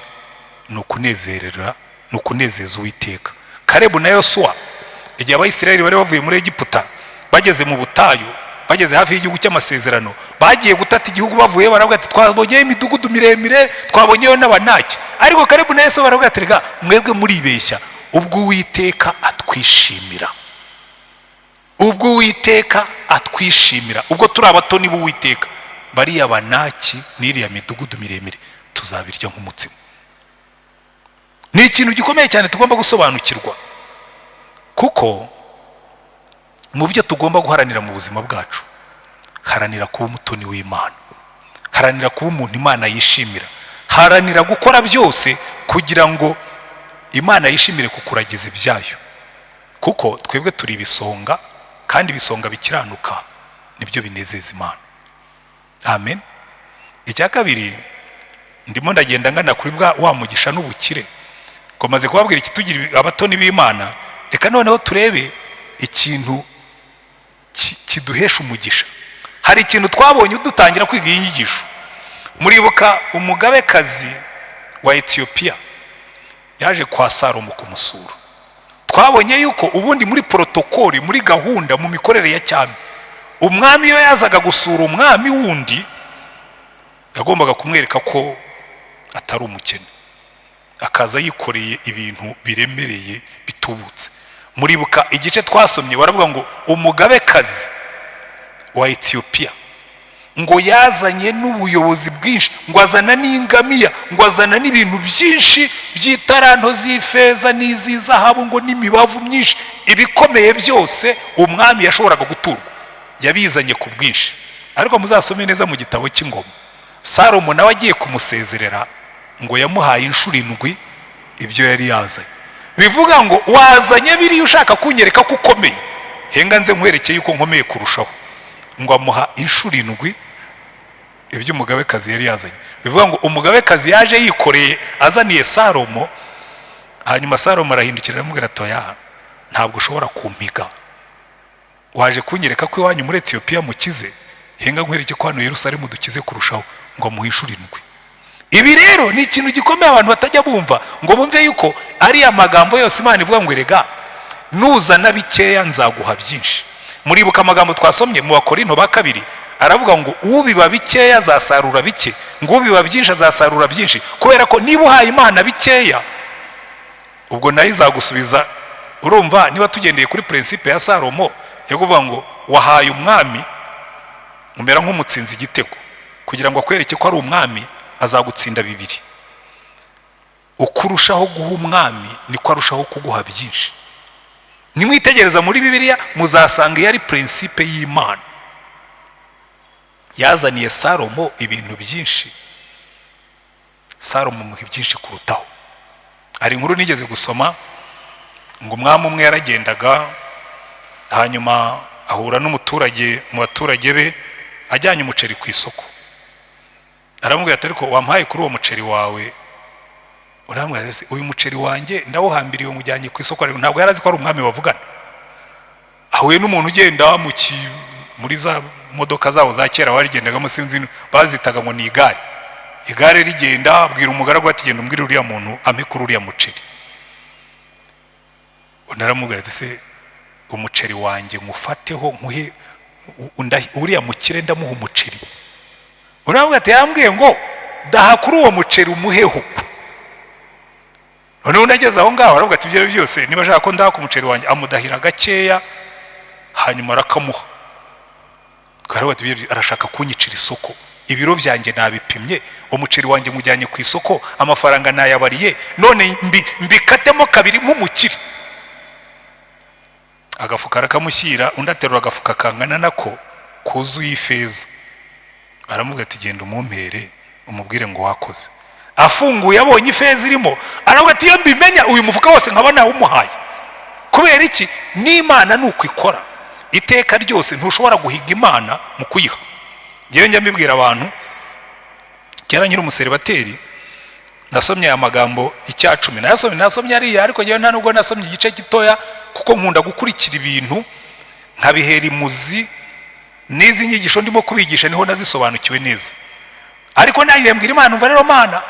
ni ukunezerera, ni ukunezeza Uwiteka. Karebu na Yosuwa, igihe Abayisiraheli bari bavuye muri Egiputa bageze mu butayu, bageze hafi y'igihugu cy'amasezerano, bagiye gutata igihugu, bavuye baravuga ati: "Twabonyeyo imidugudu miremire, twabonyeyo n'Abanaki." Ariko Karebu na Yosuwa baravuga ati: "Rega mwebwe muribeshya, ubwo Uwiteka atwishimira, ubwo Uwiteka atwishimira, ubwo turi abatoni b'Uwiteka, bariya Banaki n'iriya midugudu miremire tuzabirya nk'umutsima." Ni ikintu gikomeye cyane tugomba gusobanukirwa, kuko mu byo tugomba guharanira mu buzima bwacu, haranira kuba umutoni w'Imana, haranira kuba umuntu Imana yishimira, haranira gukora byose kugira ngo Imana yishimire kukuragiza ibyayo, kuko twebwe turi ibisonga, kandi ibisonga bikiranuka nibyo binezeza Imana. Amen. Icya kabiri, ndimo ndagenda ngana kuri bwa wa mugisha n'ubukire. Maze kubabwira ikitugira abatoni b'Imana, reka noneho turebe ikintu kiduhesha umugisha. Hari ikintu twabonye dutangira kwiga iyi nyigisho. Muribuka umugabekazi wa Etiyopiya yaje kwa Salomo kumusura? Twabonye yuko ubundi muri protocole, muri gahunda, mu mikorere ya cyami, umwami iyo yazaga gusura umwami wundi yagombaga kumwereka ko atari umukene, akaza yikoreye ibintu biremereye bitubutse. Muribuka igice twasomye, baravuga ngo umugabekazi wa Etiyopiya ngo yazanye n'ubuyobozi bwinshi, ngo azana n'ingamiya, ngo azana n'ibintu byinshi by'itaranto z'ifeza n'iz'izahabu, ngo n'imibavu myinshi, ibikomeye byose umwami yashoboraga guturwa yabizanye ku bwinshi. Ariko muzasome neza mu gitabo cy'Ingoma, Salomo nawe agiye kumusezerera ngo yamuhaye inshuro indwi ibyo yari yazanye. Bivuga ngo wazanye biriya ushaka kunyereka ko ukomeye, henga nze nkwerekeye yuko nkomeye kurushaho. Ngo amuha inshuro indwi ibyo umugabekazi yari yazanye. Bivuga ngo umugabekazi yaje yikoreye, azaniye Salomo. Hanyuma Salomo arahindukira, aramubwira ati: "Oya, ntabwo ushobora kumpiga. Waje kunyereka ko iwanyu muri Etiyopiya mukize, henga nkwereke ko hano Yerusalemu dukize kurushaho." Ngo amuhe inshuro indwi. Ibi rero ni ikintu gikomeye abantu batajya bumva, ngo bumve yuko ariya magambo yose Imana ivuga ngo: "Erega nuzana bikeya nzaguha byinshi." Muribuka amagambo twasomye mu Bakorinto ba Kabiri, aravuga ngo ubiba bikeya azasarura bike, ngo ubiba byinshi azasarura byinshi. Kubera ko niba uhaye Imana bikeya, ubwo nayo izagusubiza. Urumva, niba tugendeye kuri principe ya Salomo yo kuvuga ngo wahaye umwami, umera nk'umutsinzi igitego, kugira ngo akwereke ko ari umwami azagutsinda bibiri. Uko urushaho guha umwami niko arushaho kuguha byinshi. Nimwitegereza muri Bibiliya muzasanga iyo ari principe y'Imana. Yazaniye Salomo ibintu byinshi, Salomo amuha byinshi kurutaho. Hari inkuru nigeze gusoma ngo umwami umwe yaragendaga, hanyuma ahura n'umuturage mu baturage be ajyanye umuceri ku isoko. Aramubwira ati: "Ariko wampaye kuri uwo muceri wawe?" Uramubwira ati: "Uyu muceri wanjye ndawuhambiriye, umujyanye ku isoko." Ntabwo yari azi ko ari umwami bavugana. Ahuye n'umuntu ugenda muri za modoka zabo za kera barigendagamo, sinzi bazitaga ngo ni igare. Igare rigenda, abwira umugaragu ati: "Genda umbwire uriya muntu ampe kuri uriya muceri." Undi aramubwira ati: "Se umuceri wanjye nkufateho nkuhe uriya mukire ndamuha umuceri?" Uravuga ati yambwiye ngo daha kuri uwo muceri umuheho. Noneho undi ageze aho ngaho aravuga ati ibyo ari byo byose niba ashaka ko ndaha ku muceri wanjye, amudahira gakeya hanyuma arakamuha. Aravuga ati ibyo arashaka kunyicira isoko, ibiro byanjye nabipimye, umuceri wanjye ngujyanye ku isoko, amafaranga nayabariye, none mbikatemo kabiri nk'umukire. Agafuka arakamushyira, undi aterura agafuka kangana nako kuzuye ifeza, aramubwira ati genda umumpere umubwire ngo wakoze. Afunguye abonye ifeza irimo, aravuga ati iyo mbimenya uyu mufuka wose nkaba nawumuhaye. Kubera iki? N'Imana ni uko ikora iteka ryose, ntushobora guhiga Imana mu kuyiha. Ngewe njya mbibwira abantu, kera nkiri umuseribateri nasomye aya magambo 10 nasomye ariya, ariko ngewe nta nubwo nasomye igice gitoya, kuko nkunda gukurikira ibintu nkabihera imuzi. N'izi nyigisho ndimo kubigisha niho nazisobanukiwe neza. Ariko nanjye mbwira Imana, umva rero Mana,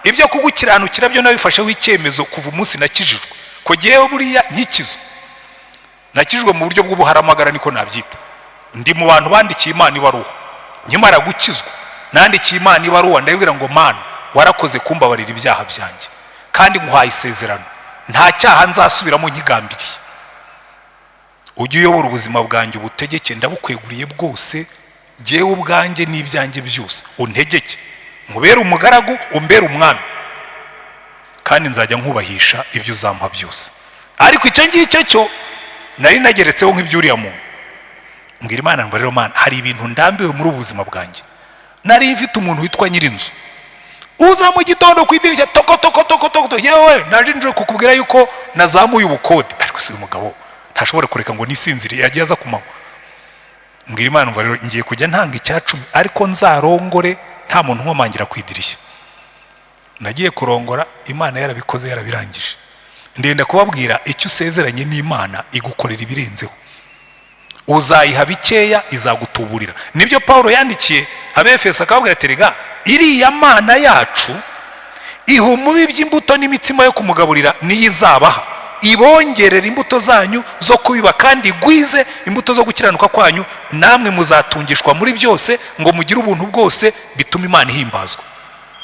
ibyo kugukiranukira byo nabifasheho icyemezo kuva umunsi nakijijwe, ko ngewe buriya nkikizwa nakijijwe mu buryo bw'ubuharamagara, niko nabyita. Ndi mu bantu bandikiye Imana ibaruwa. Nkimara gukizwa nandikiye Imana ibaruwa, ndabibwira ngo Mana warakoze kumbabarira ibyaha byanjye, kandi nkuhaye isezerano nta cyaha nzasubiramo nkigambiriye. Ujye uyobora ubuzima bwanjye ubutegeke, ndabukweguriye bwose, jyewe ubwanjye n'ibyanjye byose, untegeke nkubere umugaragu, umbere umwami, kandi nzajya nkubahisha ibyo uzampa byose. Ariko icyo ngicyo cyo nari nageretseho nk'iby'uriya muntu. Mbwira Imana ngo rero Mana, hari ibintu ndambiwe muri ubu buzima bwanjye. Nari mfite umuntu witwa nyirinzu uza mu gitondo ku idirishya toko toko toko toko, yewe naje nje kukubwira yuko nazamuye ubukode. Ariko si uyu mugabo ntashobora kureka ngo nisinzire, yagiye aza kumanywa. Mbwira Imana ngo rero ngiye kujya ntanga 10, ariko nzarongore nta muntu nkomangira ku idirishya. Nagiye kurongora, Imana yarabikoze, yarabirangije. Ndenda kubabwira icyo usezeranye n'Imana igukorera ibirenzeho. Uzayiha bikeya izagutuburira. Nibyo Paulo yandikiye Abefeso akababwira ati rega iriya Mana yacu iha umubibyi imbuto n'imitsima yo kumugaburira, niyo izabaha ibongerera imbuto zanyu zo kubiba, kandi igwize imbuto zo gukiranuka kwanyu, namwe muzatungishwa muri byose ngo mugire ubuntu bwose bituma Imana ihimbazwa.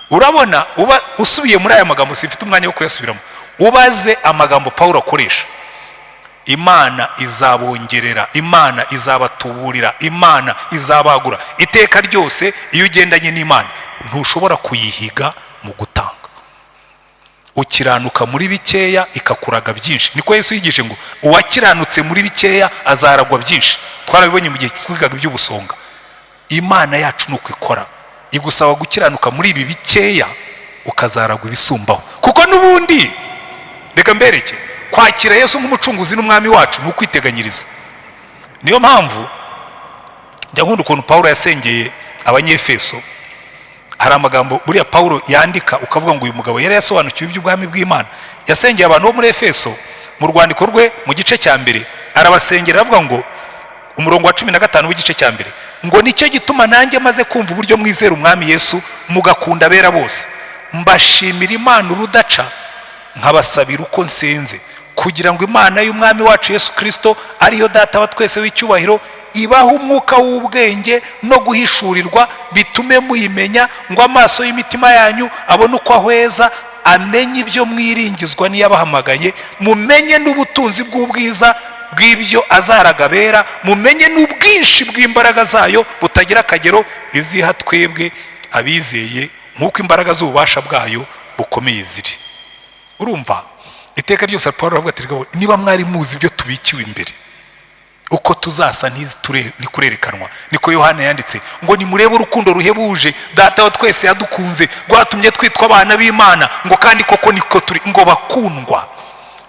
Urabona uba usubiye muri aya magambo, sifite umwanya wo kuyasubiramo, ubaze amagambo Paulo akoresha. Imana izabongerera, Imana izabatuburira, Imana izabagura. Iteka ryose iyo ugendanye n'Imana ntushobora kuyihiga mu gutanga. Ukiranuka muri bikeya ikakuraga byinshi. Niko Yesu yigishije ngo uwakiranutse muri bikeya azaragwa byinshi. Twarabibonye mu gihe twigaga iby'ubusonga. Imana yacu nuko ikora, igusaba gukiranuka muri ibi bikeya ukazaragwa ibisumbaho. Kuko n'ubundi reka mbereke, kwakira Yesu nk'umucunguzi n'umwami wacu ni ukwiteganyiriza. Niyo mpamvu njya nkunda ukuntu Paulo yasengeye Abanyefeso. Hari amagambo buriya Paulo yandika ukavuga ngo uyu mugabo yari yasobanukiwe iby'ubwami bw'Imana. Yasengeye abantu bo muri Efeso mu rwandiko rwe mu gice cya 1, arabasengera aravuga ngo, umurongo wa 15 w'igice cya 1, ngo nicyo gituma nanjye maze kumva uburyo mwizera umwami Yesu mugakunda abera bose, mbashimira Imana urudaca, nkabasabira uko nsenze, kugira ngo Imana y'umwami wacu Yesu Kristo ariyo data wa twese w'icyubahiro ibaho umwuka w'ubwenge no guhishurirwa, bitume muyimenya, ngo amaso y'imitima yanyu abone uko ahweza, amenye ibyo mwiringizwa n'iyabahamagaye, mumenye n'ubutunzi bw'ubwiza bw'ibyo azaragabera, mumenye n'ubwinshi bw'imbaraga zayo butagira akagero, iziha twebwe abizeye nk'uko imbaraga z'ububasha bwayo bukomeye ziri. Urumva iteka ryose Paulo aravuga ati niba mwari muzi ibyo tubikiwe imbere uko tuzasa ntikurerekanwa. Niko Yohana yanditse ngo nimurebe urukundo ruhebuje data wa twese yadukunze, rwatumye twitwa abana b'Imana, ngo kandi koko niko turi, ngo bakundwa,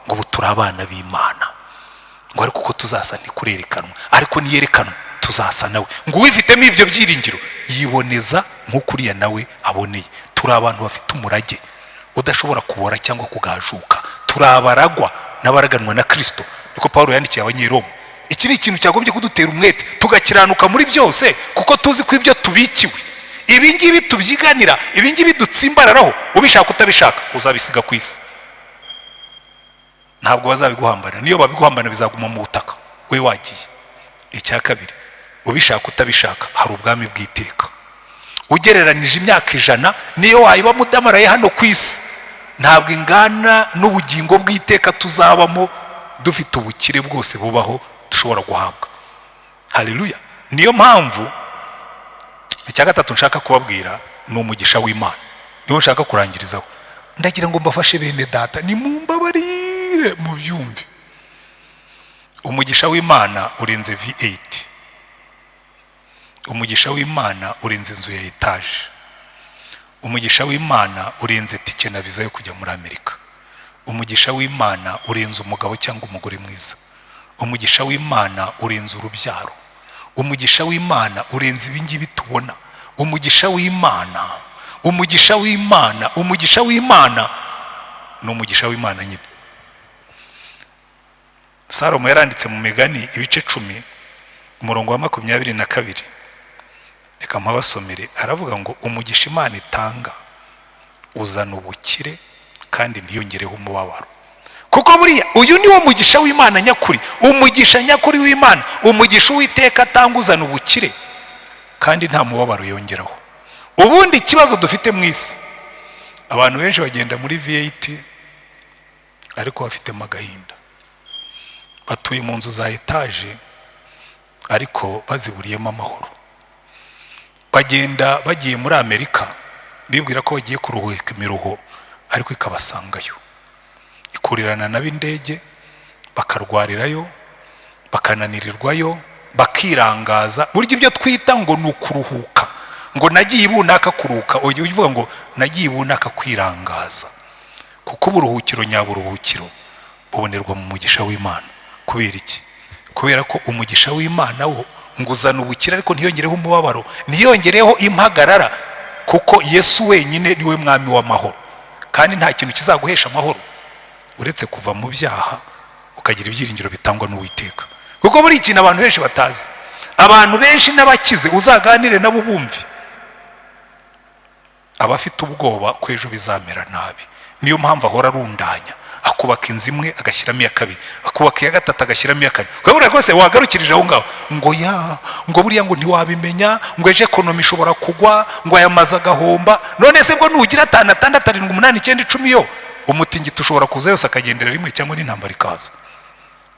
ngo ubu turi abana b'Imana, ngo ariko uko tuzasa ntikurerekanwa, ariko niyerekanwa tuzasa nawe. Ngo uwifitemo ibyo byiringiro yiboneza nk'uko uriya nawe aboneye. Turi abantu bafite umurage udashobora kubora cyangwa kugajuka, turi abaragwa n'abaraganwa na Kristo. Niko Paulo yandikiye Abanyeroma. Iki ni ikintu cyagombye kudutera umwete tugakiranuka muri byose, kuko tuzi ko ibyo tubikiwe, ibi ngibi tubyiganira, ibi ngibi dutsimbararaho, ubishaka utabishaka uzabisiga ku isi, ntabwo bazabiguhambana. Niyo babiguhambana bizaguma mu butaka we wagiye. Icya kabiri, ubishaka utabishaka hari ubwami bw'iteka. Ugereranije imyaka 100 niyo wayiba mudamaraye hano ku isi, ntabwo ingana n'ubugingo bw'iteka tuzabamo dufite ubukire bwose bubaho dushobora guhabwa. Haleluya. Niyo mpamvu icya gatatu nshaka kubabwira ni umugisha w'Imana, niwo nshaka kurangirizaho. Ndagira ngo mbafashe bene data, nimumbabarire mubyumve. Umugisha w'Imana urenze V8, umugisha w'Imana urenze inzu ya etaje, umugisha w'Imana urenze tike na viza yo kujya muri Amerika, umugisha w'Imana urenze umugabo cyangwa umugore mwiza, umugisha w'Imana urenze urubyaro, umugisha w'Imana urenze ibingibi tubona. Umugisha w'Imana, umugisha w'Imana, umugisha w'Imana ni umugisha w'Imana nyine. Salomo yaranditse mu Migani ibice 10 umurongo wa 22, reka mpabasomere. Aravuga ngo umugisha Imana itanga uzana ubukire kandi ntiyongereho umubabaro. Kuko buriya uyu ni wo mugisha w'Imana nyakuri, umugisha nyakuri w'Imana, umugisha Uwiteka atanga uzana ubukire kandi nta mubabaro yongeraho. Ubundi ikibazo dufite mu isi, abantu benshi bagenda muri V8 ariko bafitemo agahinda, batuye mu nzu za etaje ariko baziburiyemo amahoro, bagenda bagiye muri Amerika bibwira ko bagiye kuruhuka imiruho ariko ikabasangayo, ikurirana nabo indege, bakarwarirayo, bakananirirwayo, bakirangaza. Burya ibyo twita ngo ni ukuruhuka, ngo nagiye ibunaka kuruhuka, ujya uvuga ngo nagiye ibunaka kwirangaza, kuko uburuhukiro nyaburuhukiro bubonerwa mu mugisha w'Imana. Kubera iki? Kubera ko umugisha w'Imana wo ngo uzana ubukire ariko ntiyongereho umubabaro, ntiyongereho impagarara, kuko Yesu wenyine niwe mwami w'amahoro, kandi nta kintu kizaguhesha amahoro uretse kuva mu byaha ukagira ibyiringiro bitangwa n'Uwiteka. Kuko buri ikintu abantu benshi batazi, abantu benshi n'abakize uzaganire nabo bumve, abafite ubwoba ko ejo bizamera nabi. Niyo mpamvu ahora arundanya, akubaka inzu imwe agashyiramo iya kabiri, akubaka iya gatatu agashyiramo iya kane. Ukabura rwose wagarukirije aho ngaho ngo ya ngo buriya ngo ntiwabimenya, ngo ejo ekonomi ishobora kugwa, ngo aya mazu agahomba. None se bwo nugira 5 6 7 8 9 10 yo umutingito ushobora kuza yose akagendera rimwe, cyangwa n'intambara ikaza.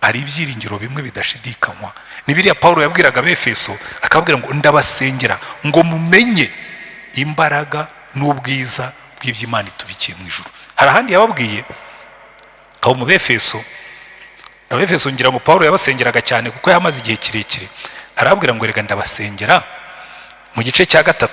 Hari ibyiringiro bimwe bidashidikanywa. Ni biriya Paulo yabwiraga Abefeso, akababwira ngo ndabasengera ngo mumenye imbaraga n'ubwiza bw'iby'Imana itubikiye mu ijuru. Hari ahandi yababwiye aho mu Befeso, Abefeso ngira ngo Paulo yabasengeraga cyane kuko yamaze igihe kirekire. Arababwira ngo rega ndabasengera, mu gice cya 3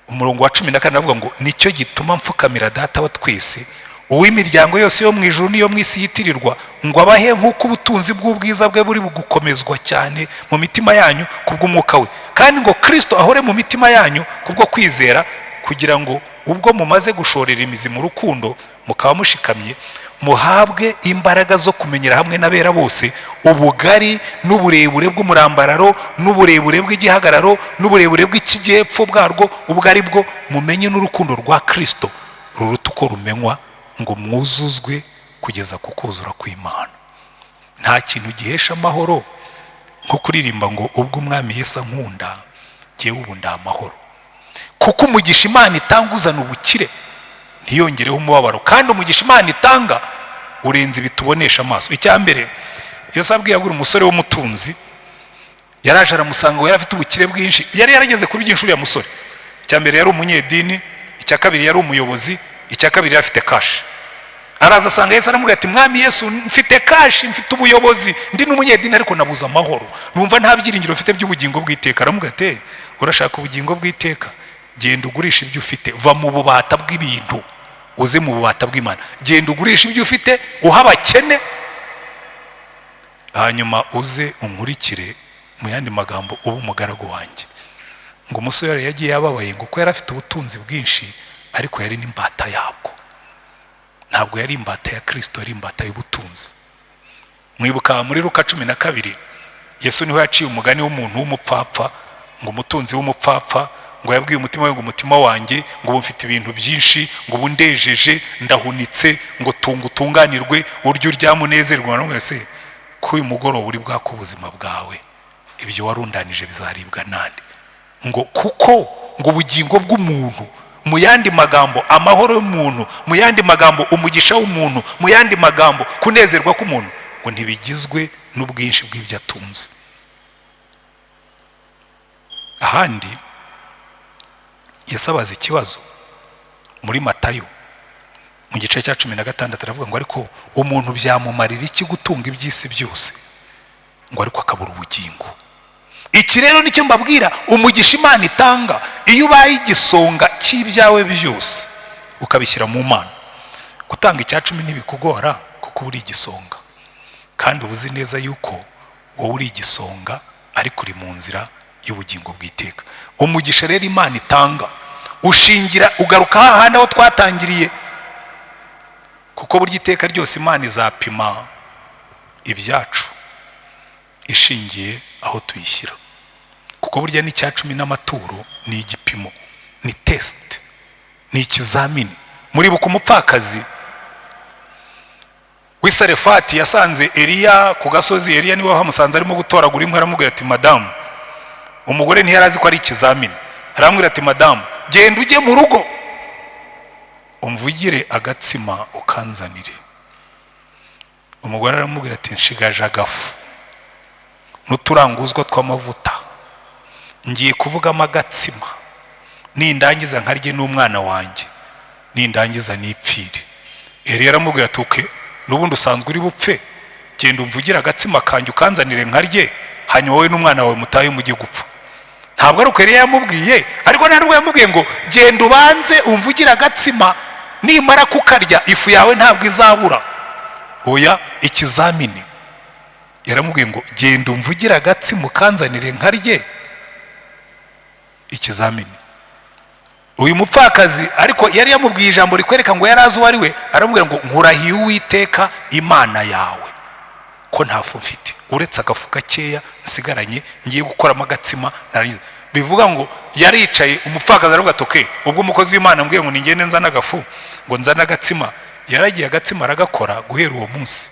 umurongo wa 14 aravuga ngo nicyo gituma mfukamira Data wa twese, uw'imiryango yose yo mu ijuru n'iyo mu isi yitirirwa, ngo abahe nk'uko ubutunzi bw'ubwiza bwe buri bugukomezwa cyane mu mitima yanyu kubw'umwuka we, kandi ngo Kristo ahore mu mitima yanyu kubwo kwizera, kugira ngo ubwo mumaze gushorera imizi mu rukundo mukaba mushikamye, muhabwe imbaraga zo kumenyera hamwe n'abera bose ubugari n'uburebure bw'umurambararo n'uburebure bw'igihagararo n'uburebure bw'ikijyepfo bwarwo ubwo ari bwo, mumenye n'urukundo rwa Kristo ruruta uko rumenywa, ngo mwuzuzwe kugeza ku kuzura kw'Imana. Nta kintu gihesha amahoro nko kuririmba ngo ubwo Umwami Yesu ankunda ngewe ubu ndi amahoro. Kuko umugisha Imana itanga uzana ubukire ntiyongereho umubabaro, kandi umugisha Imana itanga urenze ibitubonesha amaso. Icya mbere Yesu abwiye umusore w'umutunzi, yaraje aramusanga ngo yari afite ubukire bwinshi, yari yarageze kuri byinshi uriya musore. Icya mbere yari umunyedini, icya kabiri yari umuyobozi, icya kabiri yari afite kashi. Araza asanga Yesu aramubwira ati Mwami Yesu, mfite kashi, mfite ubuyobozi, ndi n'umunyedini, ariko nabuze amahoro, numva nta byiringiro mfite by'ubugingo bw'iteka. Aramubwira ati urashaka ubugingo bw'iteka? Genda ugurisha ibyo ufite, va mu bubata bw'ibintu uze mu bubata bw'Imana. Genda ugurisha ibyo ufite uha abakene, hanyuma uze unkurikire, mu yandi magambo ube umugaragu wanjye. Ngo umusore yagiye yababaye ngo kuko yari afite ubutunzi bwinshi, ariko yari n'imbata yabwo. Ntabwo yari imbata ya Kristo, yari imbata y'ubutunzi. Mwibuka muri Luka 12 Yesu niho yaciye umugani w'umuntu w'umupfapfa, ngo umutunzi w'umupfapfa ngo yabwiye umutima we ngo umutima wanjye ngo ubu mfite ibintu byinshi, ngo ubu ndejeje, ndahunitse, ngo tunga utunganirwe, uryo uryamunezerwa. None se ko uyu mugoroba uri bwaka ubuzima bwawe, ibyo warundanije bizaribwa nande? Ngo kuko ngo ubugingo bw'umuntu, mu yandi magambo amahoro y'umuntu, mu yandi magambo umugisha w'umuntu, mu yandi magambo kunezerwa k'umuntu, ngo ntibigizwe n'ubwinshi bw'ibyo atunze. Ahandi Yesu abaza ikibazo muri Matayo mu gice cya 16, aravuga ngo ariko umuntu byamumarira iki gutunga iby'isi byose, ngo ariko akabura ubugingo? Iki rero nicyo mbabwira, umugisha Imana itanga iyo ubaye igisonga cy'ibyawe byose ukabishyira mu Mana. Gutanga icya cumi ntibikugora kuko uba uri igisonga, kandi uba uzi neza yuko wowe uri igisonga ariko uri mu nzira y'ubugingo bw'iteka. Umugisha rero Imana itanga ushingira ugaruka hahandi aho twatangiriye, kuko burya iteka ryose Imana izapima ibyacu ishingiye aho tuyishyira, kuko burya n'icya cumi n'amaturo ni igipimo, ni test, ni ikizamini. Muribuka umupfakazi w'Isarefati yasanze Eliya ku gasozi. Eliya niwe wahamusanze arimo gutoragura inkwi, aramubwira ati madamu. Umugore ntiyari azi ko ari ikizamini, aramubwira ati madamu, genda ujye mu rugo umvugire agatsima ukanzanire. Umugore aramubwira ati nshigaje agafu n'uturanguzwa tw'amavuta, ngiye kuvugamo agatsima, nindangiza nkarye n'umwana wanjye, nindangiza nipfire. Eliya aramubwira ati okay, n'ubundi usanzwe uri bupfe, genda umvugire agatsima kanjye ukanzanire nkarye, hanyuma wowe n'umwana wawe mutahe mujye gupfa. Ntabwo ari uko Eliya yamubwiye, ariko nta nubwo yamubwiye ngo genda ubanze umvugire agatsima, nimara kukarya ifu yawe ntabwo izabura. Oya, ikizamini yaramubwiye ngo genda umvugire agatsima ukanzanire nkarye. Ikizamini uyu mupfakazi ariko yari yamubwiye ijambo rikwereka ngo yari azi uwo ari we, aramubwira ngo nkurahiye Uwiteka Imana yawe ko nta fu mfite uretse agafu gakeya nsigaranye, ngiye gukoramo agatsima narangiza. Bivuga ngo yaricaye umupfakazi aravuga ati okay, ubwo umukozi w'Imana ambwiye ngo ningende nzane agafu, ngo nzane agatsima, yaragiye agatsima aragakora. Guhera uwo munsi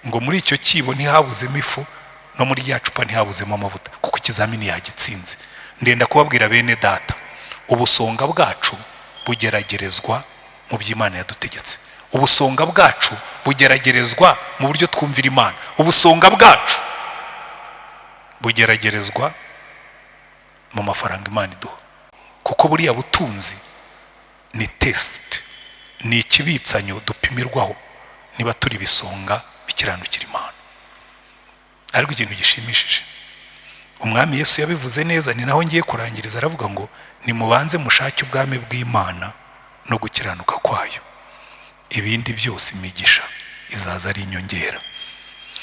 ngo muri icyo kibo ntihabuzemo ifu, no muri rya cupa ntihabuzemo amavuta, kuko ikizamini yagitsinze. Ndenda kubabwira bene data, ubusonga bwacu bugeragerezwa mu by'Imana yadutegetse, ubusonga bwacu bugeragerezwa mu buryo twumvira Imana, ubusonga bwacu bugeragerezwa mu mafaranga Imana iduha, kuko buriya butunzi ni test, ni ikibitsanyo dupimirwaho niba turi bisonga bikiranukira Imana. Ariko ikintu gishimishije, Umwami Yesu yabivuze neza, ni naho ngiye kurangiriza, aravuga ngo nimubanze mushake ubwami bw'Imana no gukiranuka kwayo, ibindi byose imigisha izaza ari inyongera.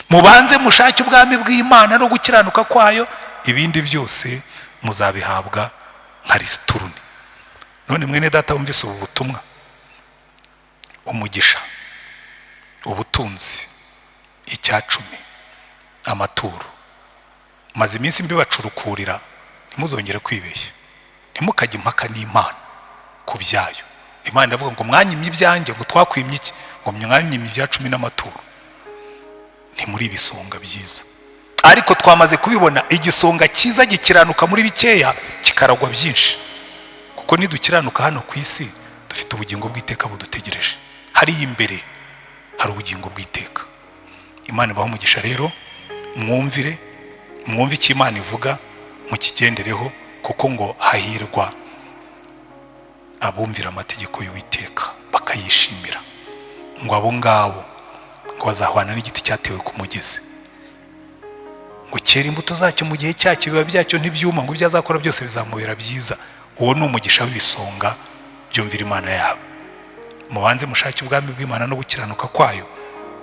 Mubanze mushake ubwami bw'Imana no gukiranuka kwayo, ibindi byose muzabihabwa nka risituruni. None mwene data wumvise ubu butumwa, umugisha, ubutunzi, icya cumi, amaturo, maze iminsi mbibacurukurira, ntimuzongere kwibeshya, ntimukajye impaka n'Imana ku byayo. Imana iravuga ngo mwanyimye ibyanjye, ngo twakwimye iki? Ngo mwanyimye ibya cumi n'amaturo, ntimuri ibisonga byiza. Ariko twamaze kubibona, igisonga cyiza gikiranuka muri bikeya kikaragwa byinshi, kuko nidukiranuka hano ku isi dufite ubugingo bw'iteka budutegereje, hariya imbere hari ubugingo bw'iteka. Imana ibahe umugisha rero, mwumvire, mwumve icyo Imana ivuga, mukigendereho, kuko ngo hahirwa abumvira amategeko y'Uwiteka bakayishimira, ngo abo ngabo ngo bazahwana n'igiti cyatewe ku mugezi, ngo cyera imbuto zacyo mu gihe cyacyo, biba byacyo ntibyuma, ngo ibyo azakora byose bizamubera byiza. Uwo ni umugisha w'ibisonga byumvira Imana yabo. Mubanze mushake ubwami bw'Imana no gukiranuka kwayo,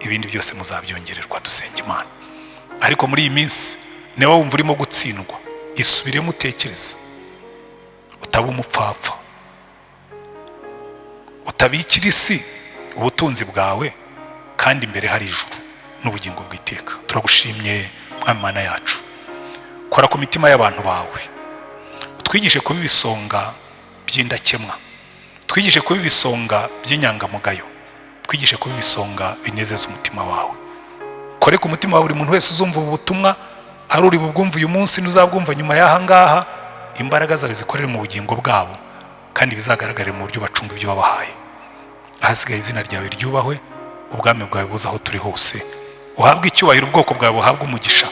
ibindi byose muzabyongererwa. Dusenga Imana. Ariko muri iyi minsi niba wumva urimo gutsindwa, isubiremo, utekereza, utaba umupfapfa, utabikira isi ubutunzi bwawe, kandi imbere hari ijuru n'ubugingo bw'iteka. Turagushimye Mwami Mana yacu, kora ku mitima y'abantu bawe, utwigishe kuba ibisonga by'indakemwa, twigishe kuba ibisonga by'inyangamugayo, twigishe kuba ibisonga binezeza umutima wawe. Kore ku mutima wa buri muntu wese uzumva ubu butumwa, ari uri bubwumva uyu munsi n'uzabwumva nyuma y'aha ngaha. Imbaraga zawe zikorere mu bugingo bwabo, kandi bizagaragarire mu buryo bacunga ibyo wabahaye. Ahasigaye izina ryawe ryubahwe, ubwami bwawe buze aho turi hose, uhabwe icyubahiro, ubwoko bwawe buhabwe umugisha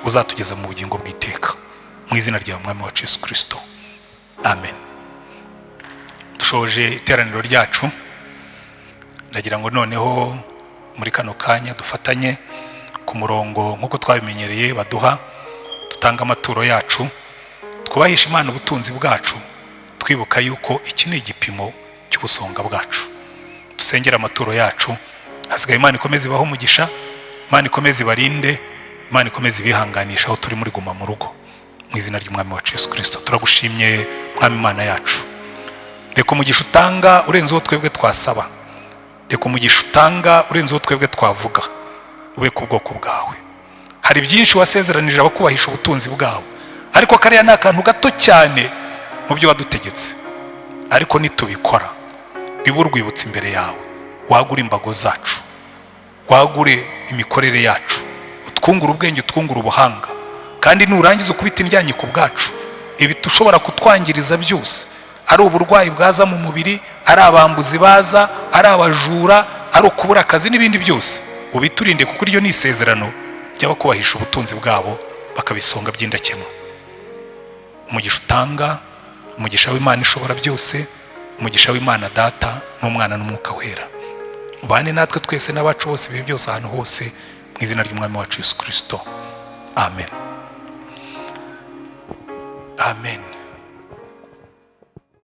uzatugeza mu bugingo bw'iteka, mu izina ryawe Mwami wacu Yesu Kirisito, amen. Dushoje iteraniro ryacu. Ndagira ngo noneho muri kano kanya dufatanye ku murongo nk'uko twabimenyereye baduha, dutanga amaturo yacu, twubahisha Imana ubutunzi bwacu, twibuka yuko iki ni igipimo cy'ubusonga bwacu. Dusengere amaturo yacu. Hasigaye Imana ikomeze ibahe umugisha, Imana ikomeze ibarinde, Imana ikomeze ibihanganisha aho turi muri guma mu rugo, mu izina ry'Umwami wacu Yesu Kirisito. Turagushimye Mwami Imana yacu. Reka umugisha utanga urenze uwo twebwe twasaba, reka umugisha utanga urenze uwo twebwe twavuga ube ku bwoko bwawe. Hari byinshi wasezeranije abakubahisha ubutunzi bwabo, ariko kariya ni akantu gato cyane mu byo wadutegetse. Ariko nitubikora bibe urwibutso imbere yawe, wagure imbago zacu, wagure imikorere yacu, utwungure ubwenge, utwungure ubuhanga, kandi nurangiza ukubita indyanyi ku bwacu. Ibi ushobora kutwangiriza byose, ari uburwayi bwaza mu mubiri, ari abambuzi baza, ari abajura, ari ukubura akazi n'ibindi byose, ubiturinde, kuko iryo ni isezerano ry'abakubahisha ubutunzi bwabo bakabisonga by'indakemwa. Umugisha utanga, umugisha w'Imana ishobora byose, umugisha w'Imana Data n'Umwana n'Umwuka Wera, ubane natwe twese n'abacu bose ibihe byose, ahantu hose, mu izina ry'Umwami wacu Yesu Kirisito, amen, amen.